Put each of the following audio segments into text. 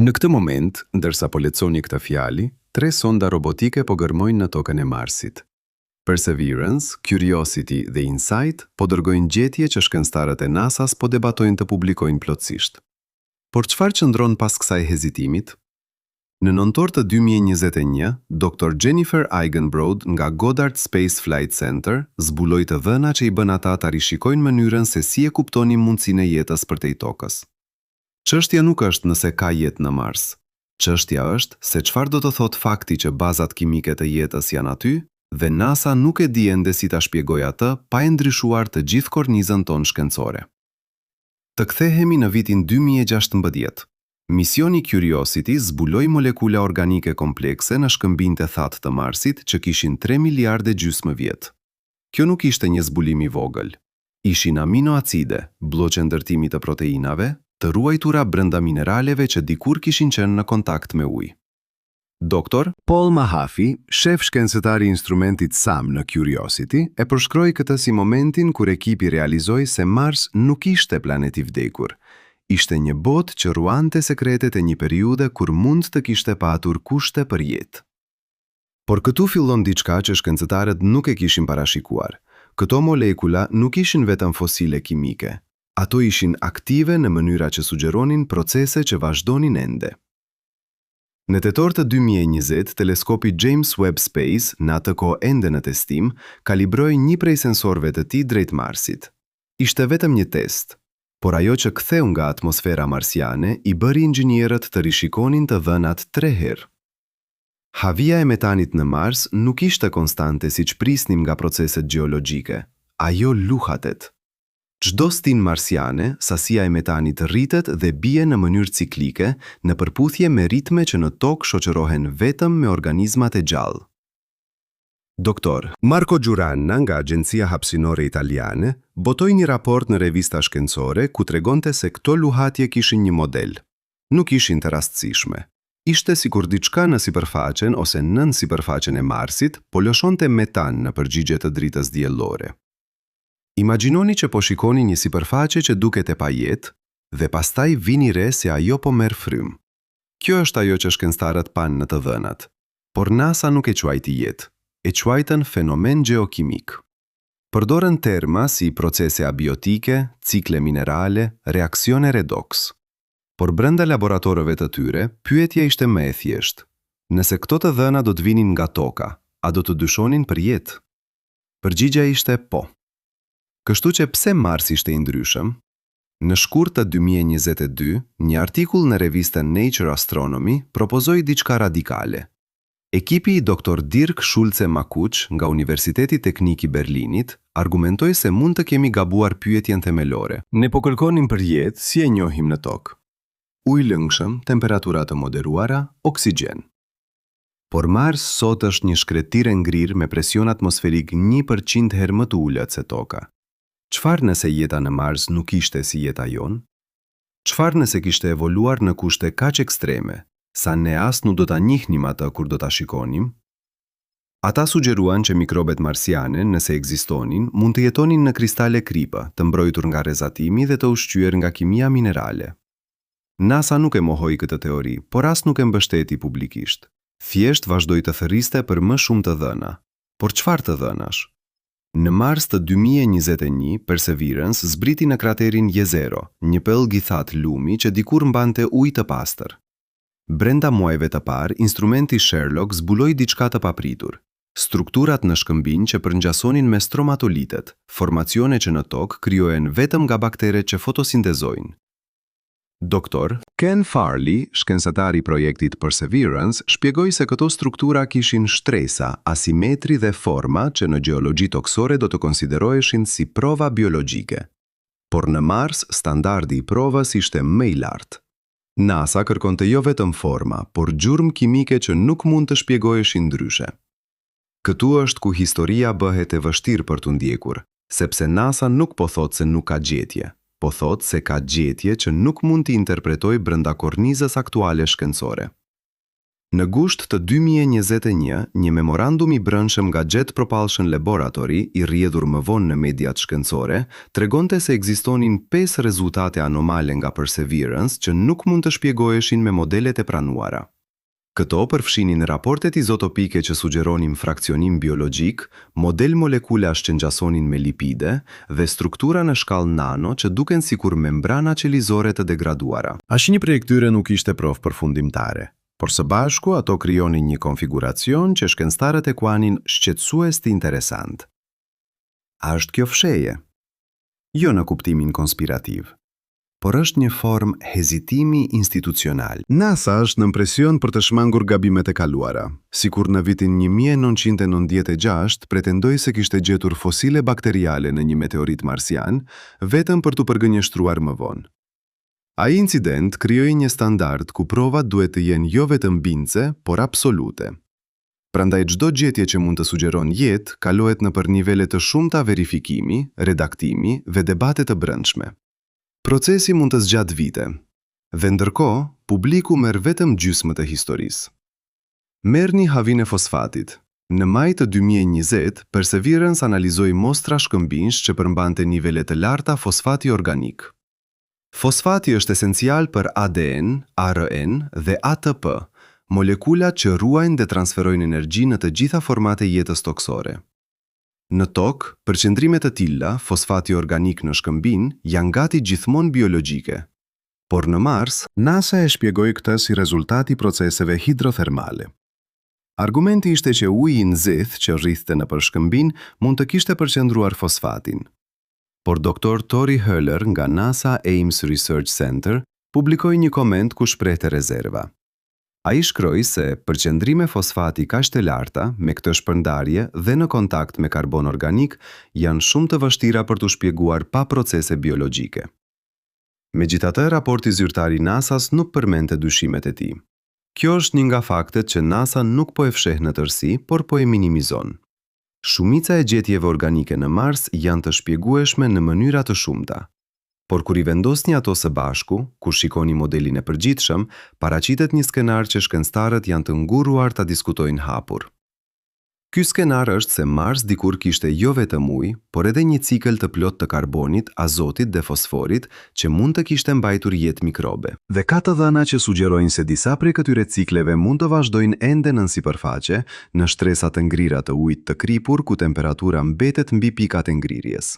Në këtë moment, ndërsa po lexoni këtë fjali, tre sonda robotike po gërmojnë në tokën e Marsit. Perseverance, Curiosity dhe InSight po dërgojnë gjetje që shkencëtarët e NASA-s po debatojnë të publikojnë plotësisht. Por çfarë qëndron pas kësaj hezitimit? Në nëntor të 2021, Doctor Jennifer Eigenbrode nga Goddard Space Flight Center zbuloi të dhëna që i bënë ata ta rishikojnë mënyrën se si e kuptonim mundësinë e jetës përtej Tokës. Çështja nuk është nëse ka jetë në Mars. Çështja është se çfarë do të thotë fakti që bazat kimike të jetës janë aty dhe NASA nuk e di ende si ta shpjegojë atë pa e ndryshuar të gjithë kornizën tonë shkencore. Të kthehemi në vitin 2016. Misioni Curiosity zbuloi molekula organike komplekse në shkëmbinjtë e thatë të Marsit që kishin tre miliardë e gjysmë vjet. Kjo nuk ishte një zbulim i vogël. Ishin aminoacide, blloqe ndërtimi të proteinave, të ruajtura brenda mineraleve që dikur kishin qenë në kontakt me ujë. Doktor Paul Mahaffy, shef shkencëtar i instrumentit SAM në Curiosity, e përshkroi këtë si momentin kur ekipi realizoi se Mars nuk ishte planet i vdekur. Ishte një botë që ruante sekretet e një periudhe kur mund të kishte patur kushte për jetë. Por këtu fillon diçka që shkencëtarët nuk e kishin parashikuar. Këto molekula nuk ishin vetëm fosile kimike. Ato ishin aktive në mënyra që sugjeronin procese që vazhdonin ende. Në tetor të 2020, teleskopi James Webb Space, në atë kohë ende në testim, kalibroi një prej sensorëve të tij drejt Marsit. Ishte vetëm një test, por ajo që ktheu nga atmosfera marsiane i bëri inxhinierët të rishikonin të dhënat tre herë. Havia e metanit në Mars nuk ishte konstante siç prisnim nga proceset gjeologjike, ajo luhatet. Çdo stinë marsiane, sasia e metanit rritet dhe bie në mënyrë ciklike, në përputhje me ritme që në Tokë shoqërohen vetëm me organizmat e gjallë. Doktor. Marco Giuranna nga Agjencia Hapësinore Italiane botoi një raport në revista shkencore ku tregonte se këto luhatje kishin një model. Nuk ishin të rastësishme. Ishte sikur diçka në sipërfaqen ose nën sipërfaqen e Marsit po lëshonte metan në përgjigje të dritës diellore. Imagjinoni që po shikoni një sipërfaqe që duket e pajetë dhe pastaj vini re se ajo po merr frymë. Kjo është ajo që shkencëtarët panë në të dhënat. Por NASA nuk e quajti jetë. E quajtën fenomen gjeokimik. Përdorën terma si procese abiotike, cikle minerale, reaksione redoks. Por brenda laboratorëve të tyre, pyetja ishte më e thjeshtë, nëse këto të dhëna do të vinin nga Toka, a do të dyshonin për jetë? Përgjigja ishte po. Kështu që pse Mars ishte i ndryshëm? Në shkurt të 2022, një artikull në revistën Nature Astronomy propozoi diçka radikale. Ekipi i Doktor Dirk Schulze-Makuch nga Universiteti Teknik i Berlinit argumentoi se mund të kemi gabuar pyetjen themelore. Ne po kërkonim për jetë si e njohim në Tokë. Ujë lëngshëm, temperatura të moderuara, oksigjen. Por Mars sot është një shkretëtirë e ngrirë me presion atmosferik 1% herë më të ulët se Toka. Çfarë nëse jeta në Mars nuk ishte si jeta jonë? Çfarë nëse kishte evoluar në kushte kaq ekstreme, sa ne as nuk do ta njihnim atë kur do ta shikonim? Ata sugjeruan që mikrobet marsiane, nëse ekzistonin, mund të jetonin në kristale kripe, të mbrojtur nga rrezatimi dhe të ushqyer nga kimia minerale. NASA nuk e mohoi këtë teori, por as nuk e mbështeti publikisht. Thjesht vazhdoi të thërriste për më shumë të dhëna. Por çfarë të dhënash? Në mars të 2021, Perseverance zbriti në kraterin Jezero, një pellg i thatë lumi që dikur mbante ujë të pastër. Brenda muajve të parë, instrumenti Sherlock zbuloi diçka të papritur, strukturat në shkëmbinj që përngjasonin me stromatolitet, formacione që në Tokë krijohen vetëm nga bakteret që fotosintezojnë. Doktor Ken Farley, shkencëtar i projektit Perseverance, shpjegoi se këto struktura kishin shtresa, asimetri dhe forma që në gjeologji tokësore do të konsideroheshin si prova biologjike. Por në Mars, standardi i provës ishte më i lartë. NASA kërkonte jo vetëm forma, por gjurmë kimike që nuk mund të shpjegoheshin ndryshe. Këtu është ku historia bëhet e vështirë për t'u ndjekur, sepse NASA nuk po thotë se nuk ka gjetje, po thotë se ka gjetje që nuk mund t'i interpretojë brenda kornizës aktuale shkencore. Në gusht të 2021, një memorandum i brendshëm nga Jet Propulsion Laboratory, i rrjedhur më vonë në mediat shkencore, tregonte se ekzistonin pesë rezultate anomale nga Perseverance që nuk mund të shpjegoheshin me modelet e pranuara. Këto përfshinin raportet izotopike që sugjeronin fraksionim biologjik, model molekulash që ngjasonin me lipide dhe struktura në shkallë nano që duken sikur membrana qelizore të degraduara. Asnjë prej këtyre nuk ishte provë përfundimtare, por së bashku ato krijonin një konfiguracion që shkencëtarët e quanin shqetësues të interesant. A është kjo fshehje? Jo në kuptimin konspirativ, por është një formë hezitimi institucional. NASA është nën presion për të shmangur gabimet e kaluara, si kur në vitin 1996 pretendoi se kishte gjetur fosile bakteriale në një meteorit marsian, vetëm për t'u përgënjeshtruar më vonë. Ai incident krijoi një standard ku provat duhet të jenë jo vetëm bindëse, por absolute. Prandaj çdo gjetje që mund të sugjeron jetë kalohet nëpër nivele të shumta verifikimi, redaktimi dhe debate të brendshme. Procesi mund të zgjatë vite. Dhe ndërkohë, publiku merr vetëm gjysmë të historisë. Merrni havinë e fosfatit. Në maj të 2020, Perseverance analizoi mostra shkëmbinjsh që përmbante nivele të larta fosfati organik. Fosfati është esencial për ADN, ARN dhe ATP, molekulat që ruajnë dhe transferojnë energji në të gjitha format e jetës tokësore. Në Tokë, përqendrime të tilla fosfati organik në shkëmbinj janë gati gjithmonë biologjike. Por në Mars, NASA e shpjegoi këtë si rezultat i proceseve hidrothermale. Argumenti ishte që uji i nxehtë që rridhte nëpër shkëmbinj mund të kishte përqendruar fosfatin. Por Dr. Tori Höller nga NASA Ames Research Center publikoi një koment ku shprehte rezerva. Ai shkroi se përqendrime fosfati kaq të larta me këtë shpërndarje dhe në kontakt me karbon organik janë shumë të vështira për t'u shpjeguar pa procese biologjike. Megjithatë, raporti zyrtar i NASA-s nuk përmendte dyshimet e tij. Kjo është një nga faktet që NASA nuk po e fsheh në tërësi, por po e minimizon. Shumica e gjetjeve organike në Mars janë të shpjegueshme në mënyra të shumta. Por kur i vendosni ato së bashku, kur shikoni modelin e përgjithshëm, paraqitet një skenar që shkencëtarët janë të ngurruar ta diskutojnë hapur. Ky skenar është se Mars dikur kishte jo vetëm ujë, por edhe një cikël të plotë të karbonit, azotit dhe fosforit që mund të kishte mbajtur jetë mikrobe. Dhe ka të dhëna që sugjerojnë se disa prej këtyre cikleve mund të vazhdojnë ende nën sipërfaqe, në shtresa të ngrira të ujit të kripur ku temperatura mbetet mbi pikat e ngrirjes.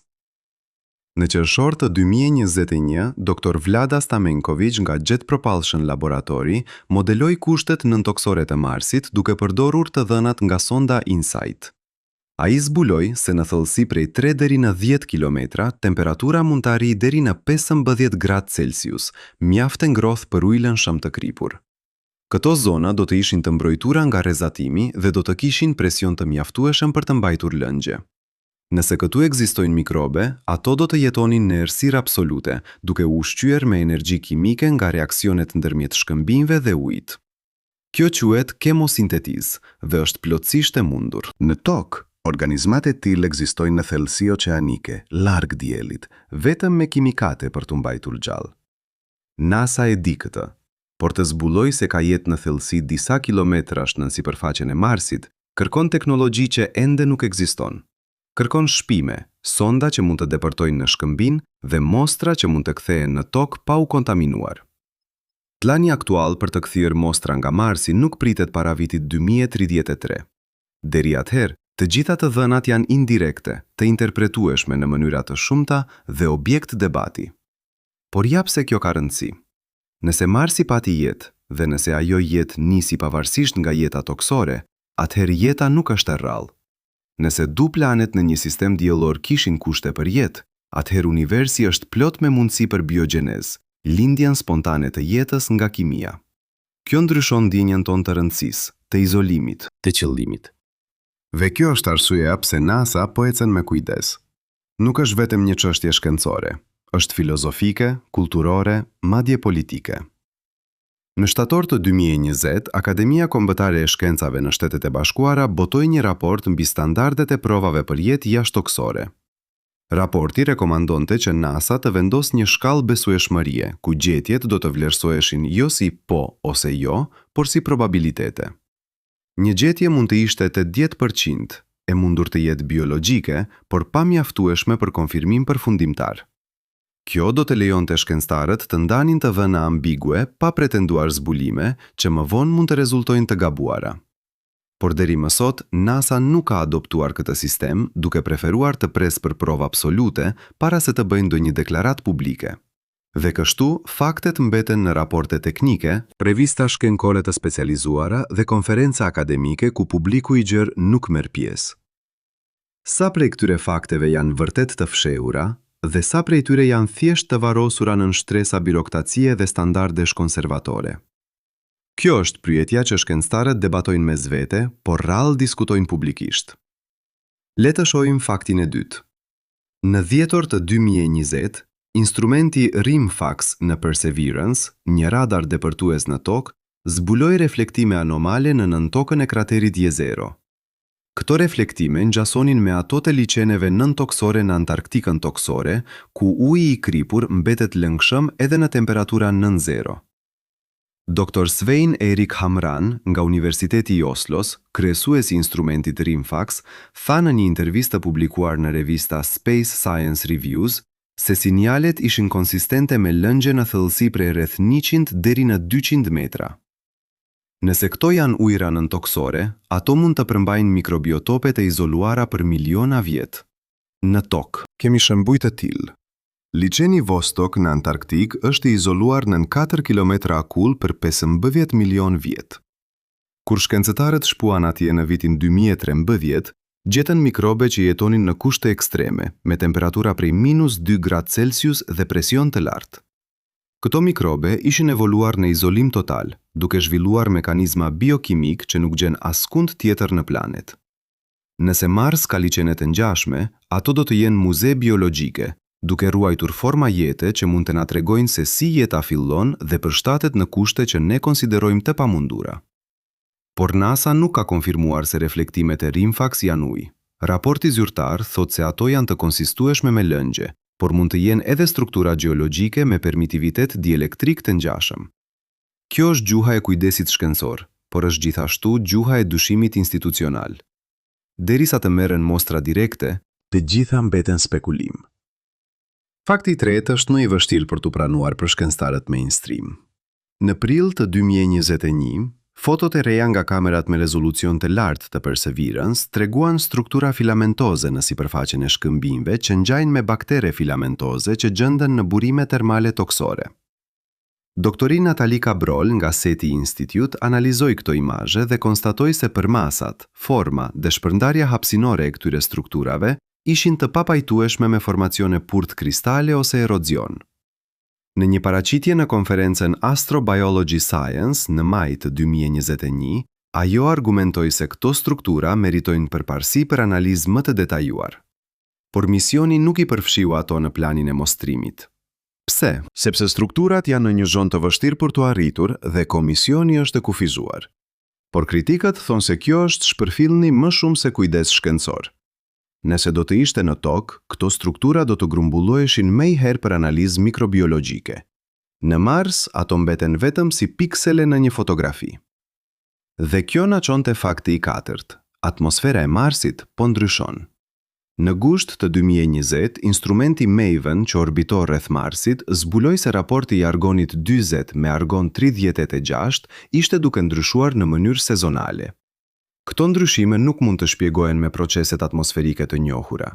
Në qershor të 2021, Dr. Vlada Stamenkovic nga Jet Propulsion Laboratory modeloi kushtet nëntokësore të Marsit duke përdorur të dhënat nga sonda InSight. Ai zbuloi se në thellësi prej 3 deri në 10 kilometra, temperatura mund të arrijë deri në 15 gradë Celsius, mjaft e ngrohtë për ujë lëngshëm të kripur. Këto zona do të ishin të mbrojtura nga rrezatimi dhe do të kishin presion të mjaftueshëm për të mbajtur lëngje. Nëse këtu ekzistojnë mikrobe, ato do të jetonin në errësirë absolute, duke u ushqyer me energji kimike nga reaksionet ndërmjet shkëmbinjve dhe ujit. Kjo quhet kemosintetizë dhe është plotësisht e mundur. Në Tokë, organizmat e tillë ekzistojnë në thellësi oqeanike, larg diellit, vetëm me kimikate për t'u mbajtur gjallë. NASA e di këtë. Por të zbulojë se ka jetë në thellësi disa kilometrash nën sipërfaqen e Marsit, kërkon teknologji që ende nuk ekziston. Kërkon shpime, sonda që mund të depërtojnë në shkëmbinj dhe mostra që mund të kthehen në tokë pa u kontaminuar. Plani aktual për të kthyer mostra nga Marsi nuk pritet para vitit 2033. Deri atëherë, të gjitha të dhënat janë indirekte, të interpretueshme në mënyra të shumta dhe objekt debati. Por ja pse kjo ka rëndësi. Nëse Marsi pati jetë, dhe nëse ajo jetë nisi pavarësisht nga jeta tokësore, atëherë jeta nuk është e rrallë. Nëse dy planet në një sistem diellor kishin kushte për jetë, atëherë universi është plot me mundësi për biogjenezë, lindjen spontane të jetës nga kimia. Kjo ndryshon ndjenjën tonë të rëndësisë, të izolimit, të qëllimit. Dhe kjo është arsyeja pse NASA po ecën me kujdes. Nuk është vetëm një çështje shkencore, është filozofike, kulturore, madje politike. Në shtator të 2020, Akademia Kombëtare e Shkencave në Shtetet e Bashkuara botoi një raport mbi standardet e provave për jetë jashtëtokësore. Raporti rekomandonte që NASA të vendosë një shkallë besueshmërie, ku gjetjet do të vlerësoheshin jo si po ose jo, por si probabilitete. Një gjetje mund të ishte 80% e mundur të jetë biologjike, por pamjaftueshme për konfirmim përfundimtar. Kjo do të lejonte shkencëtarët të ndanin të dhëna ambigue pa pretenduar zbulime që më vonë mund të rezultojnë të gabuara. Por deri më sot, NASA nuk ka adoptuar këtë sistem, duke preferuar të presë për provë absolute para se të bëjë ndonjë deklaratë publike. Dhe kështu, faktet mbeten në raporte teknike, revista shkencore të specializuara dhe konferenca akademike ku publiku i gjerë nuk merr pjesë. Sa prej këtyre fakteve janë vërtet të fshehura dhe sa prej tyre janë thjesht të varrosura nën shtresa biroktacie dhe standardesh konservatore? Kjo është pyetja që shkencëtarët debatojnë mes vete, por rrallë diskutojnë publikisht. Le të shohim faktin e dytë. Në dhjetor të 2020, instrumenti RIMFAX në Perseverance, një radar depërtues në Tokë, zbuloi reflektime anomale në nëntokën e kraterit Jezero. Këto reflektime ngjasonin me ato të liqeneve nëntokësore në Antarktikën tokësore, ku uji i kripur mbetet lëngshëm edhe në temperatura nën zero. Doktor Svein Erik Hamran nga Universiteti i Oslos, kryesues i instrumentit RIMFAX, tha në një intervistë të publikuar në revista Space Science Reviews se sinjalet ishin konsistente me lëngje në thellësi prej rreth 100 deri në 200 metra. Nëse këto janë ujëra nëntokësore, ato mund të përmbajnë mikrobiotope të izoluara për miliona vjet. Në Tokë. Kemi shembuj të tillë. Liqeni Vostok në Antarktikë është i izoluar nën katër kilometra akull për 15 milionë vjet. Kur shkencëtarët shpuan atje në vitin 2013, gjetën mikrobe që jetonin në kushte ekstreme, me temperatura prej minus 2 gradë Celsius dhe presion të lartë. Këto mikrobe ishin evoluar në izolim total, duke zhvilluar mekanizma biokimik që nuk gjen askund tjetër në planet. Nëse Mars ka liqene të ngjashme, ato do të jenë muze biologjike, duke ruajtur forma jete që mund të na tregojnë se si jeta fillon dhe përshtatet në kushte që ne konsiderojmë të pamundura. Por NASA nuk ka konfirmuar se reflektimet e RIMFAX janë ujë. Raporti zyrtar thotë se ato janë të konsistueshme me lëngje, por mund të jenë edhe struktura gjeologjike me permitivitet dielektrik të ngjashëm. Kjo është gjuha e kujdesit shkencor, por është gjithashtu gjuha e dyshimit institucional. Derisa të merren mostra direkte, të gjitha mbeten spekulim. Fakti i tretë është më i vështirë për t'u pranuar për shkencëtarët mainstream. Në prill të 2021, fotot e reja nga kamerat me rezolucion të lartë të Perseverance treguan struktura filamentoze në sipërfaqen e shkëmbinjve që ngjajnë me baktere filamentoze që gjenden në burime termale tokësore. Doktori Nathalie Cabrol nga SETI Institute analizoi këto imazhe dhe konstatoi se përmasat, forma dhe shpërndarja hapësinore e këtyre strukturave ishin të papajtueshme me formacione purth kristale ose erozion. Në një paraqitje në konferencën Astrobiology Science në maj të 2021, ajo argumentoi se këto struktura meritojnë përparësi për analizë më të detajuar. Por misioni nuk i përfshiu ato në planin e mostrimit. Pse? Sepse strukturat janë në një zonë të vështirë për t'u arritur dhe komisioni është e kufizuar. Por kritikët thonë se kjo është shpërfillni më shumë se kujdes shkencor. Nëse do të ishte në tokë, këto struktura do të grumbulloheshin menjëherë për analizë mikrobiologjike. Në Mars, ato mbeten vetëm si piksele në një fotografi. Dhe kjo na çon te fakti i katërt. Atmosfera e Marsit po ndryshon. Në gusht të 2020, instrumenti MAVEN që orbiton rreth Marsit zbuloi se raporti i argonit 40 me argon 36 ishte duke ndryshuar në mënyrë sezonale. Këto ndryshime nuk mund të shpjegohen me proceset atmosferike të njohura.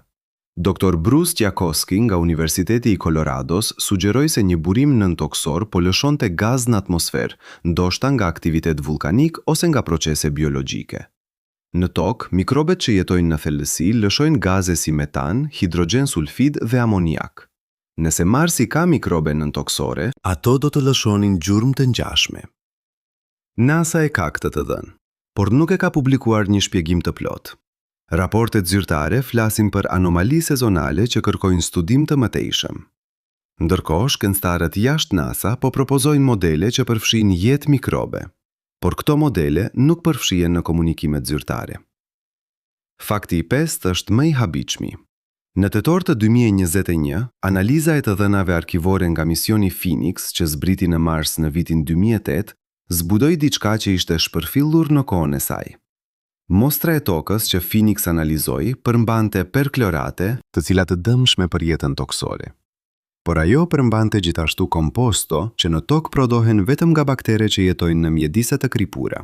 Dr. Bruce Jakosky nga Universiteti i Colorados sugjeroi se një burim nëntokësor po lëshonte gaz në atmosferë, ndoshta nga aktivitet vullkanik ose nga procese biologjike. Në tokë, mikrobet që jetojnë në thellësi lëshojnë gaze si metan, hidrogjen sulfid dhe amoniak. Nëse Marsi ka mikrobe nëntokësore, ato do të lëshonin gjurmë të ngjashme. NASA e ka këtë të dhënë, por nuk e ka publikuar një shpjegim të plotë. Raportet zyrtare flasin për anomali sezonale që kërkojnë studim të mëtejshëm. Ndërkohë, shkencëtarët jashtë NASA po propozojnë modele që përfshijnë jetë mikrobe, por këto modele nuk përfshihen në komunikimet zyrtare. Fakti i pestë është më i habitshmi. Në tetor të 2021, analiza e të dhënave arkivore nga misioni Phoenix që zbriti në Mars në vitin 2008, zbuloi diçka që ishte shpërfillur në kohën e saj. Mostra e tokës që Phoenix analizoi përmbante perklorate, të cilat të dëmshme për jetën tokësore. Por ajo përmbante gjithashtu komposto që në tokë prodhohen vetëm nga baktere që jetojnë në mjedise të kripura.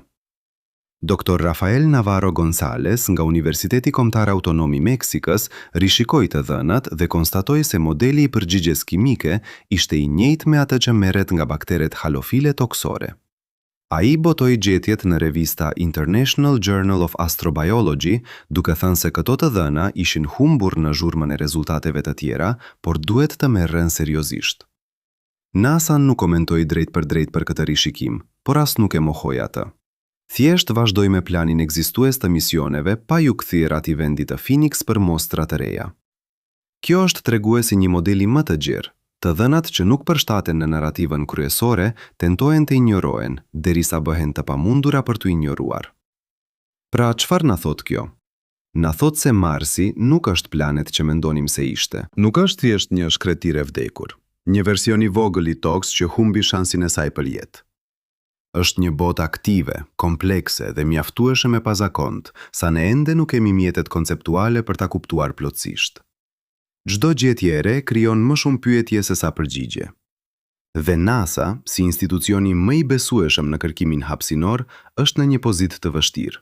Doktor Rafael Navarro Gonzalez nga Universiteti Kombëtar Autonom i Meksikës rishikoi të dhënat dhe konstatoi se modeli i përgjigjes kimike ishte i njëjtë me atë që merret nga bakteret halofile tokësore. Ai botoi gjetjet në revista International Journal of Astrobiology, duke thënë se këto të dhëna ishin humbur në zhurmën e rezultateve të tjera, por duhet të merren seriozisht. NASA nuk komentoi drejtpërdrejt për këtë rishikim, por as nuk e mohoi atë. Thjesht vazhdoi me planin ekzistues të misioneve pa iu kthyer atij vendi të Phoenix për mostra të reja. Kjo është tregues i një modeli më të gjerë, të dhënat që nuk përshtaten në narrativën kryesore tentohen të injorohen, derisa bëhen të pamundura për t'u injoruar. Pra, çfarë na thotë kjo? Na thotë se Marsi nuk është planet që mendonim se ishte. Nuk është thjesht një shkretëtirë e vdekur, një version i vogël i Tokës që humbi shansin e saj për jetë. Është një botë aktive, komplekse dhe mjaftueshëm e pazakontë, sa ne ende nuk kemi mjetet konceptuale për ta kuptuar plotësisht. Çdo gjetje e re krijon më shumë pyetje sesa përgjigje. Dhe NASA, si institucioni më i besueshëm në kërkimin hapësinor, është në një pozitë të vështirë.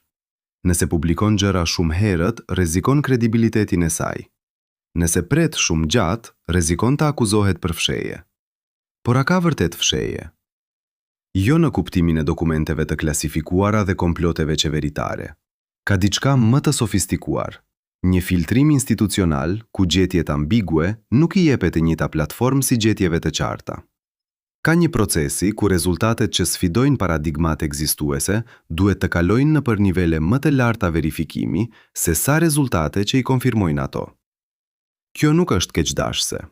Nëse publikon gjëra shumë herët, rrezikon kredibilitetin e saj. Nëse pret shumë gjatë, rrezikon të akuzohet për fshehje. Por a ka vërtet fshehje? Jo në kuptimin e dokumenteve të klasifikuara dhe komploteve qeveritare. Ka diçka më të sofistikuar, një filtrim institucional ku gjetjet ambigue nuk i jepet e njëjta platformë si gjetjeve të qarta. Ka një procesi ku rezultatet që sfidojnë paradigmat ekzistuese duhet të kalojnë nëpër nivele më të larta verifikimi se sa rezultate që i konfirmojnë ato. Kjo nuk është keqdashëse.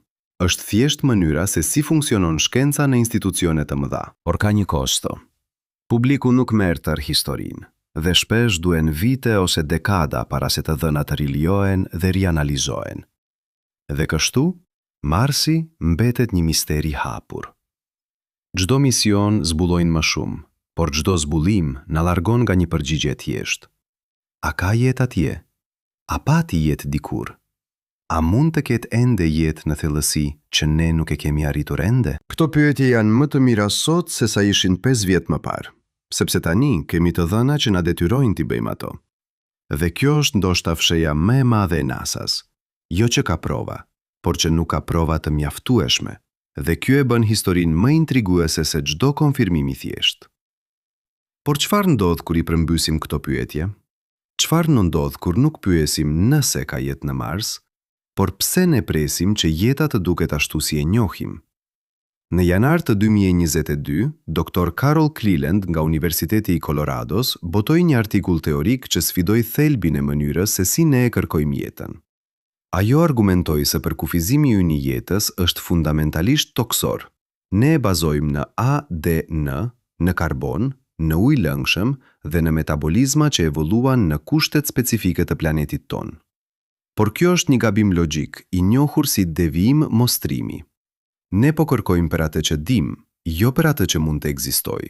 Është thjesht mënyra se si funksionon shkenca në institucione të mëdha. Por ka një kosto. Publiku nuk merr tërë historinë, dhe shpesh duhen vite ose dekada para se të dhënat të rilijohen dhe rianalizohen. Dhe kështu, Marsi mbetet një mister i hapur. Çdo mision zbulojnë më shumë, por çdo zbulim na largon nga një përgjigje e thjeshtë. A ka jetë atje? A pati jetë dikur? A mund të ketë ende jetë në thellësi që ne nuk e kemi arritur ende? Këto pyetje janë më të mira sot sesa ishin pesë vjet më parë, sepse tani kemi të dhëna që na detyrojnë t'i bëjmë ato. Dhe kjo është ndoshta fshehja më e madhe e NASA-s, jo që ka prova, por që nuk ka prova të mjaftueshme, dhe kjo e bën historinë më intriguese se çdo konfirmim i thjeshtë. Por çfarë ndodh kur i përmbysim këto pyetje? Çfarë ndodh kur nuk pyesim nëse ka jetë në Mars, por pse ne presim që jeta të duket ashtu si e njohim? Në janar të 2022, Doktor Carol Cleland nga Universiteti i Kolorados botoi një artikull teorik që sfidoi thelbin e mënyrës se si ne e kërkojmë jetën. Ajo argumentoi se përkufizimi ynë i jetës është fundamentalisht tokësor. Ne e bazojmë në ADN, në karbon, në ujë lëngshëm dhe në metabolizma që evoluan në kushtet specifike të planetit tonë. Por kjo është një gabim logjik, i njohur si devijim mostrimi. Ne po kërkojmë për atë që dimë, jo për atë që mund të ekzistojë.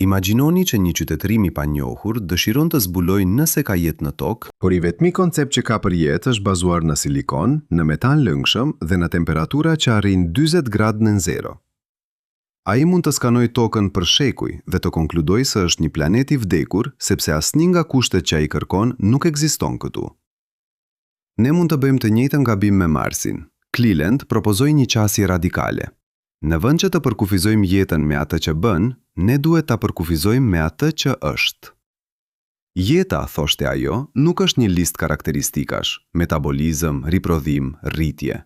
Imagjinoni që një qytetërim i panjohur dëshiron të zbulojë nëse ka jetë në Tokë, por i vetmi koncept që ka për jetë është bazuar në silikon, në metan lëngshëm dhe në temperatura që arrijnë 40 gradë nën zero. Ai mund të skanojë Tokën për shekuj dhe të konkludojë se është një planet i vdekur sepse asnjë nga kushtet që ai kërkon nuk ekziston këtu. Ne mund të bëjmë të njëjtën gabim me Marsin. Cleland propozoi një qasje radikale. Në vend që të përkufizojmë jetën me atë që bën, ne duhet ta përkufizojmë me atë që është. Jeta, thoshte ajo, nuk është një listë karakteristikash, metabolizëm, riprodhim, rritje.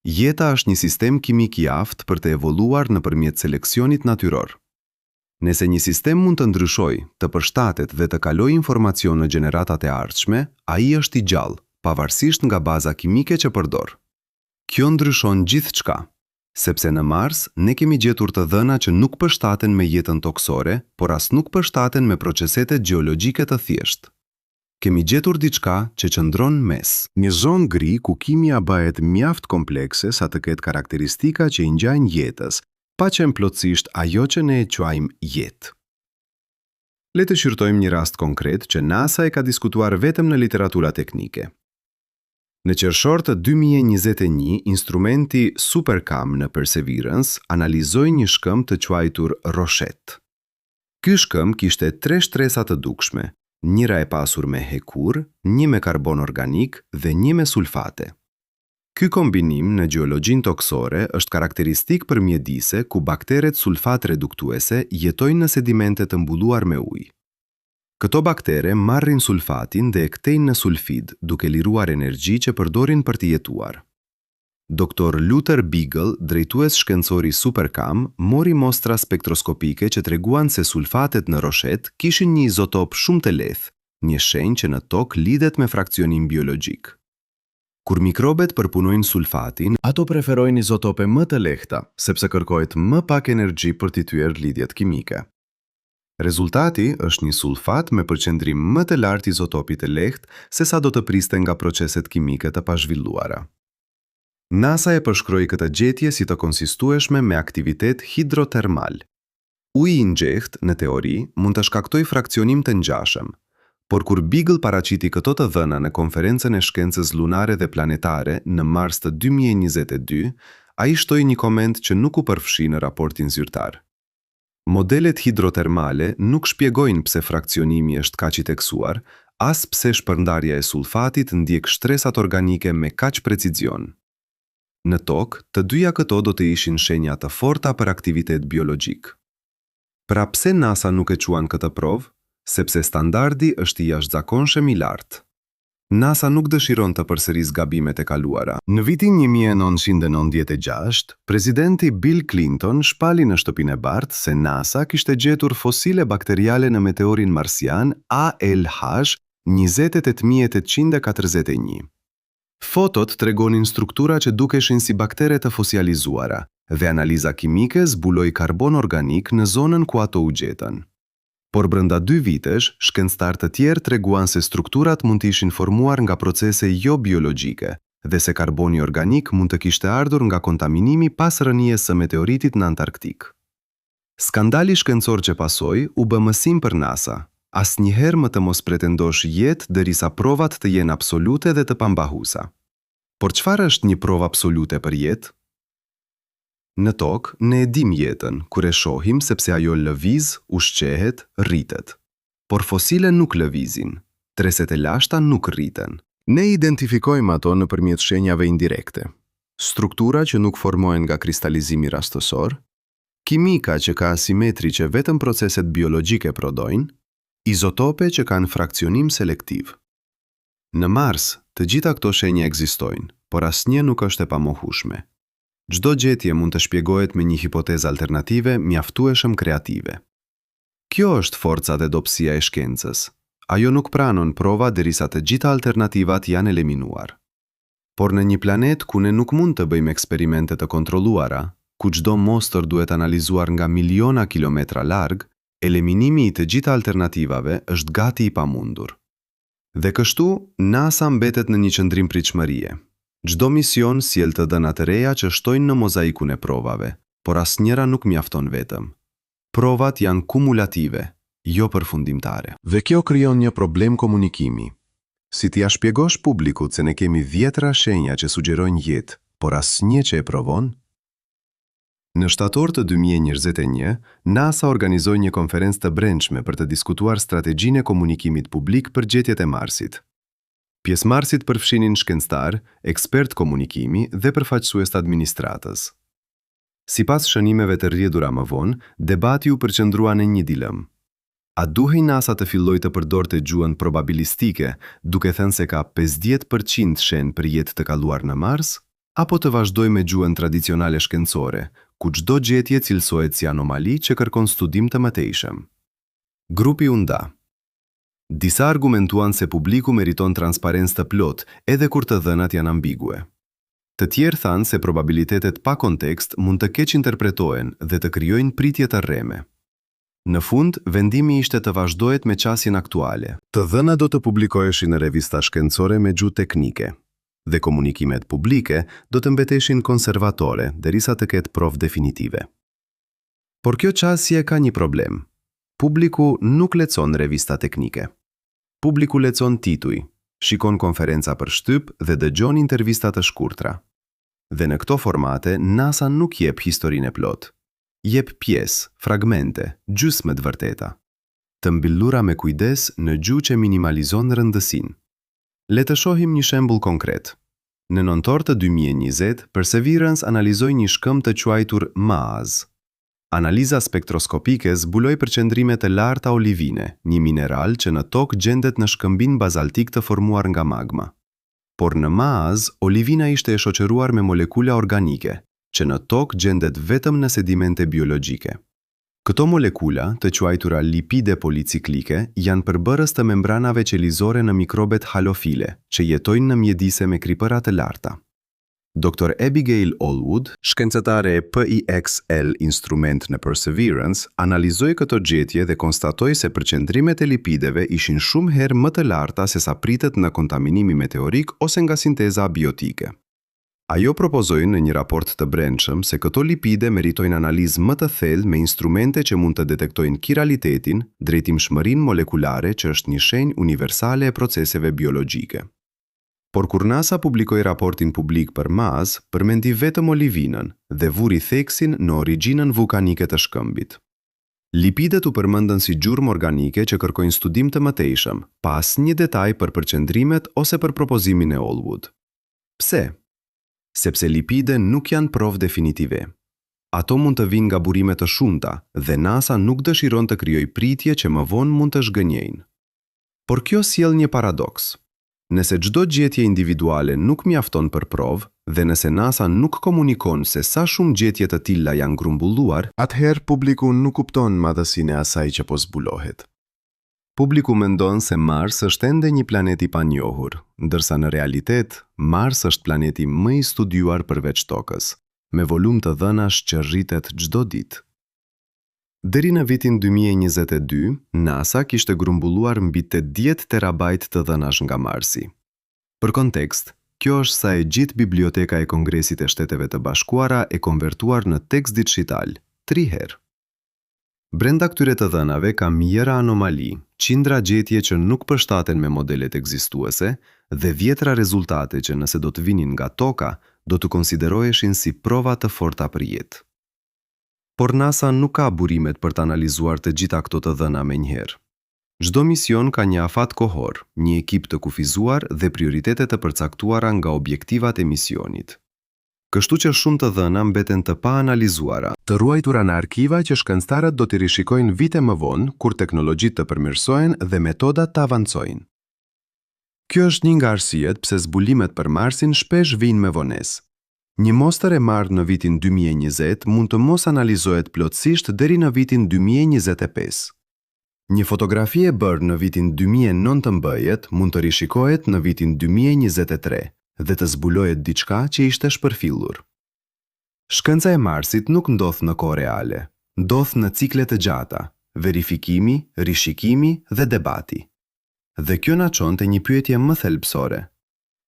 Jeta është një sistem kimik i aftë për të evoluar nëpërmjet seleksionit natyror. Nëse një sistem mund të ndryshojë, të përshtatet dhe të kalojë informacion në gjeneratat e ardhshme, ai është i gjallë, pavarësisht nga baza kimike që përdor. Kjo ndryshon gjithçka. Sepse në Mars, ne kemi gjetur të dhëna që nuk përshtaten me jetën tokësore, por as nuk përshtaten me procesetet gjeologjike të thjeshtë. Kemi gjetur diçka që qëndron mes. Një zonë gri ku kimia bëhet mjaft komplekse sa të ketë karakteristika që i ngjajnë jetës, pa qenë plotësisht ajo që ne e quajmë jetë. Le të shqyrtojmë një rast konkret që NASA e ka diskutuar vetëm në literatura teknike. Në qershor të 2021, instrumenti SuperCam në Perseverance analizoi një shkëmb të quajtur Rochette. Ky shkëmb kishte tre shtresa të dukshme, njëra e pasur me hekur, një me karbon organik dhe një me sulfate. Ky kombinim në gjeologjinë tokësore është karakteristik për mjedise ku bakteret sulfat-reduktuese jetojnë në sedimente të mbuluar me ujë. Këto baktere marrin sulfatin dhe e kthejnë në sulfid, duke liruar energji që përdorin për të jetuar. Doktor Luther Beagle, drejtues shkencor i SuperCam, mori mostra spektroskopike që treguan se sulfatet në Rochette kishin një izotop shumë të lehtë, një shenjë që në Tokë lidhet me fraksionim biologjik. Kur mikrobet përpunojnë sulfatin, ato preferojnë izotope më të lehta, sepse kërkohet më pak energji për t'i thyer lidhjet kimike. Rezultati është një sulfat me përqendrim më të lartë izotopi të lehtë sesa do të priste nga proceset kimike të pazhvilluara. NASA e përshkroi këtë gjetje si të konsistueshme me aktivitet hidrotermal. Uji i nxehtë, në teori, mund të shkaktojë fraksionim të ngjashëm. Por kur Beagle paraqiti këto të dhëna në Konferencën e Shkencës Lunare dhe Planetare në mars të 2022, ai shtoi një koment që nuk u përfshi në raportin zyrtar. Modelet hidrotermale nuk shpjegojnë pse fraksionimi është kaq i theksuar, as pse shpërndarja e sulfatit ndjek shtresat organike me kaq precizion. Në Tokë, të dyja këto do të ishin shenja të forta për aktivitet biologjik. Pra pse NASA nuk e quan këtë provë? Sepse standardi është i jashtëzakonshëm i lartë. NASA nuk dëshiron të përsërisë gabimet e kaluara. Në vitin 1996, presidenti Bill Clinton shpalli në Shtëpinë e Bardhë se NASA kishte gjetur fosile bakteriale në meteorin marsian ALH 28841. Fotot tregonin struktura që dukeshin si baktere të fosializuara dhe analiza kimike zbuloi karbon organik në zonën ku ato u gjetën. Por brenda dy vitesh, shkencëtarë të tjerë treguan se strukturat mund të ishin formuar nga procese jo biologjike dhe se karboni organik mund të kishte ardhur nga kontaminimi pas rënies së meteoritit në Antarktikë. Skandali shkencor që pasoi u bë mësim për NASA, asnjëherë më të mos pretendosh jetë derisa provat të jenë absolute dhe të pambahusa. Por çfarë është një provë absolute për jetë? Në Tokë, ne e dimë jetën, kur e shohim sepse ajo lëviz, ushqehet, rritet. Por fosile nuk lëvizin. Treset e lashta nuk rriten. Ne i identifikojmë ato nëpërmjet shenjave indirekte. Struktura që nuk formohen nga kristalizimi rastësor, kimika që ka asimetri që vetëm proceset biologjike prodhojnë, izotope që kanë fraksionim selektiv. Në Mars, të gjitha këto shenja ekzistojnë, por asnjë nuk është e pamohueshme. Çdo gjetje mund të shpjegohet me një hipotezë alternative mjaftueshëm kreative. Kjo është forca dhe dobësia e shkencës. Ajo nuk pranon prova derisa të gjitha alternativat janë eliminuar. Por në një planet ku ne nuk mund të bëjmë eksperimente të kontrolluara, ku çdo mostër duhet analizuar nga miliona kilometra larg, eliminimi i të gjitha alternativave është gati i pamundur. Dhe kështu, NASA mbetet në një qëndrim pritshmërie. Çdo mision sjell të dhëna të reja që shtojnë në mozaikun e provave, por asnjëra nuk mjafton vetëm. Provat janë kumulative, jo përfundimtare. Dhe kjo krijon një problem komunikimi. Si t'ia shpjegosh publikut se ne kemi dhjetëra shenja që sugjerojnë jetë, por asnjë që e provon? Në shtator të 2021, NASA organizoi një konferencë të brendshme për të diskutuar strategjinë e komunikimit publik për gjetjet e Marsit. Pjesëmarrësit përfshinin shkencëtarë, ekspertë komunikimi dhe përfaqësues të administratës. Sipas shënimeve të rrjedhura më vonë, debati u përqendrua në një dilemë. A duhej NASA të fillojë të përdorte gjuhën probabilistike, duke thënë se ka 50% shenjë për jetë të kaluar në Mars, apo të vazhdojë me gjuhën tradicionale shkencore, ku çdo gjetje cilësohet si anomali që kërkon studim të mëtejshëm? Grupi u nda. Disa argumentuan se publiku meriton transparencë të plotë edhe kur të dhënat janë ambigue. Të tjerë thanë se probabilitetet pa kontekst mund të keqinterpretohen dhe të krijojnë pritje të rreme. Në fund, vendimi ishte të vazhdohet me qasjen aktuale. Të dhënat do të publikoheshin në revista shkencore me gjuhë teknike, dhe komunikimet publike do të mbeteshin konservatore derisa të ketë provë definitive. Por kjo qasje ka një problem. Publiku nuk lexon revista teknike. Publiku lexon tituj, shikon konferenca për shtyp dhe dëgjon intervista të shkurtra. Dhe në këto formate, NASA nuk jep historinë e plotë. Jep pjesë, fragmente, gjysmë të vërteta. Të mbyllura me kujdes në gjuhë që minimalizon rëndësinë. Le të shohim një shembull konkret. Në nëntor të 2020, Perseverance analizoi një shkëmb të quajtur Maas. Analiza spektroskopike zbuloi përqendrime të larta olivine, një mineral që në Tokë gjendet në shkëmbin bazaltik të formuar nga magma. Por në Maas, olivina ishte e shoqëruar me molekula organike, që në Tokë gjendet vetëm në sedimente biologjike. Këto molekula, të quajtura lipide policiklike, janë përbërës të membranave qelizore në mikrobet halofile, që jetojnë në mjedise me kripëra të larta. Doktor Abigail Allwood, shkencëtare e PIXL instrument në Perseverance, analizoi këto gjetje dhe konstatoi se përqendrimet e lipideve ishin shumë herë më të larta sesa pritet nga kontaminimi meteorik ose nga sinteza abiotike. Ajo propozoi në një raport të brendshëm se këto lipide meritojnë analizë më të thellë me instrumente që mund të detektojnë kiralitetin, drejtimshmërinë molekulare që është një shenjë universale e proceseve biologjike. Por kur NASA publikoi raportin publik për Maas, përmendi vetëm olivinën dhe vuri theksin në origjinën vullkanike të shkëmbit. Lipidet u përmendën si gjurmë organike që kërkojnë studim të mëtejshëm, pa asnjë detaj për përqendrimet ose për propozimin e Allwood. Pse? Sepse lipide nuk janë provë definitive. Ato mund të vijnë nga burime të shumta dhe NASA nuk dëshiron të krijojë pritje që më vonë mund të zhgënjejnë. Por kjo sjell një paradoks. Nëse çdo gjetje individuale nuk mjafton për provë dhe nëse NASA nuk komunikon se sa shumë gjetje të tilla janë grumbulluar, atëherë publiku nuk kupton madhësinë e asaj që po zbulohet. Publiku mendon se Mars është ende një planet i panjohur, ndërsa në realitet, Mars është planeti më i studiuar përveç Tokës, me volum të dhënash që rritet çdo ditë. Deri në vitin 2022, NASA kishte grumbulluar mbi 80 terabajt të dhënash nga Marsi. Për kontekst, kjo është sa e gjithë Biblioteka e Kongresit e Shteteve të Bashkuara e konvertuar në tekst dixhital, tri herë. Brenda këtyre të dhënave ka mijëra anomali, qindra gjetje që nuk përshtaten me modelet ekzistuese dhe dhjetëra rezultate që nëse do të vinin nga Toka, do të konsideroheshin si prova të forta për jetë. Por NASA nuk ka burimet për të analizuar të gjitha këto të dhëna menjëherë. Çdo mision ka një afat kohor, një ekip të kufizuar dhe prioritete të përcaktuara nga objektivat e misionit. Kështu që shumë të dhëna mbeten të paanalizuara, të ruajtura në arkiva që shkencëtarët do t'i rishikojnë vite më vonë kur teknologjitë të përmirësohen dhe metodat të avancojnë. Kjo është një nga arsyet pse zbulimet për Marsin shpesh vijnë me vonesë. Një mostër e marrë në vitin 2020 mund të mos analizohet plotësisht deri në vitin 2025. Një fotografi e bërë në vitin 2019 mund të rishikohet në vitin 2023 dhe të zbulohet diçka që ishte shpërfillur. Shkenca e Marsit nuk ndodh në kohë reale, ndodh në cikle të gjata, verifikimi, rishikimi dhe debati. Dhe kjo na çon te një pyetje më thelbësore.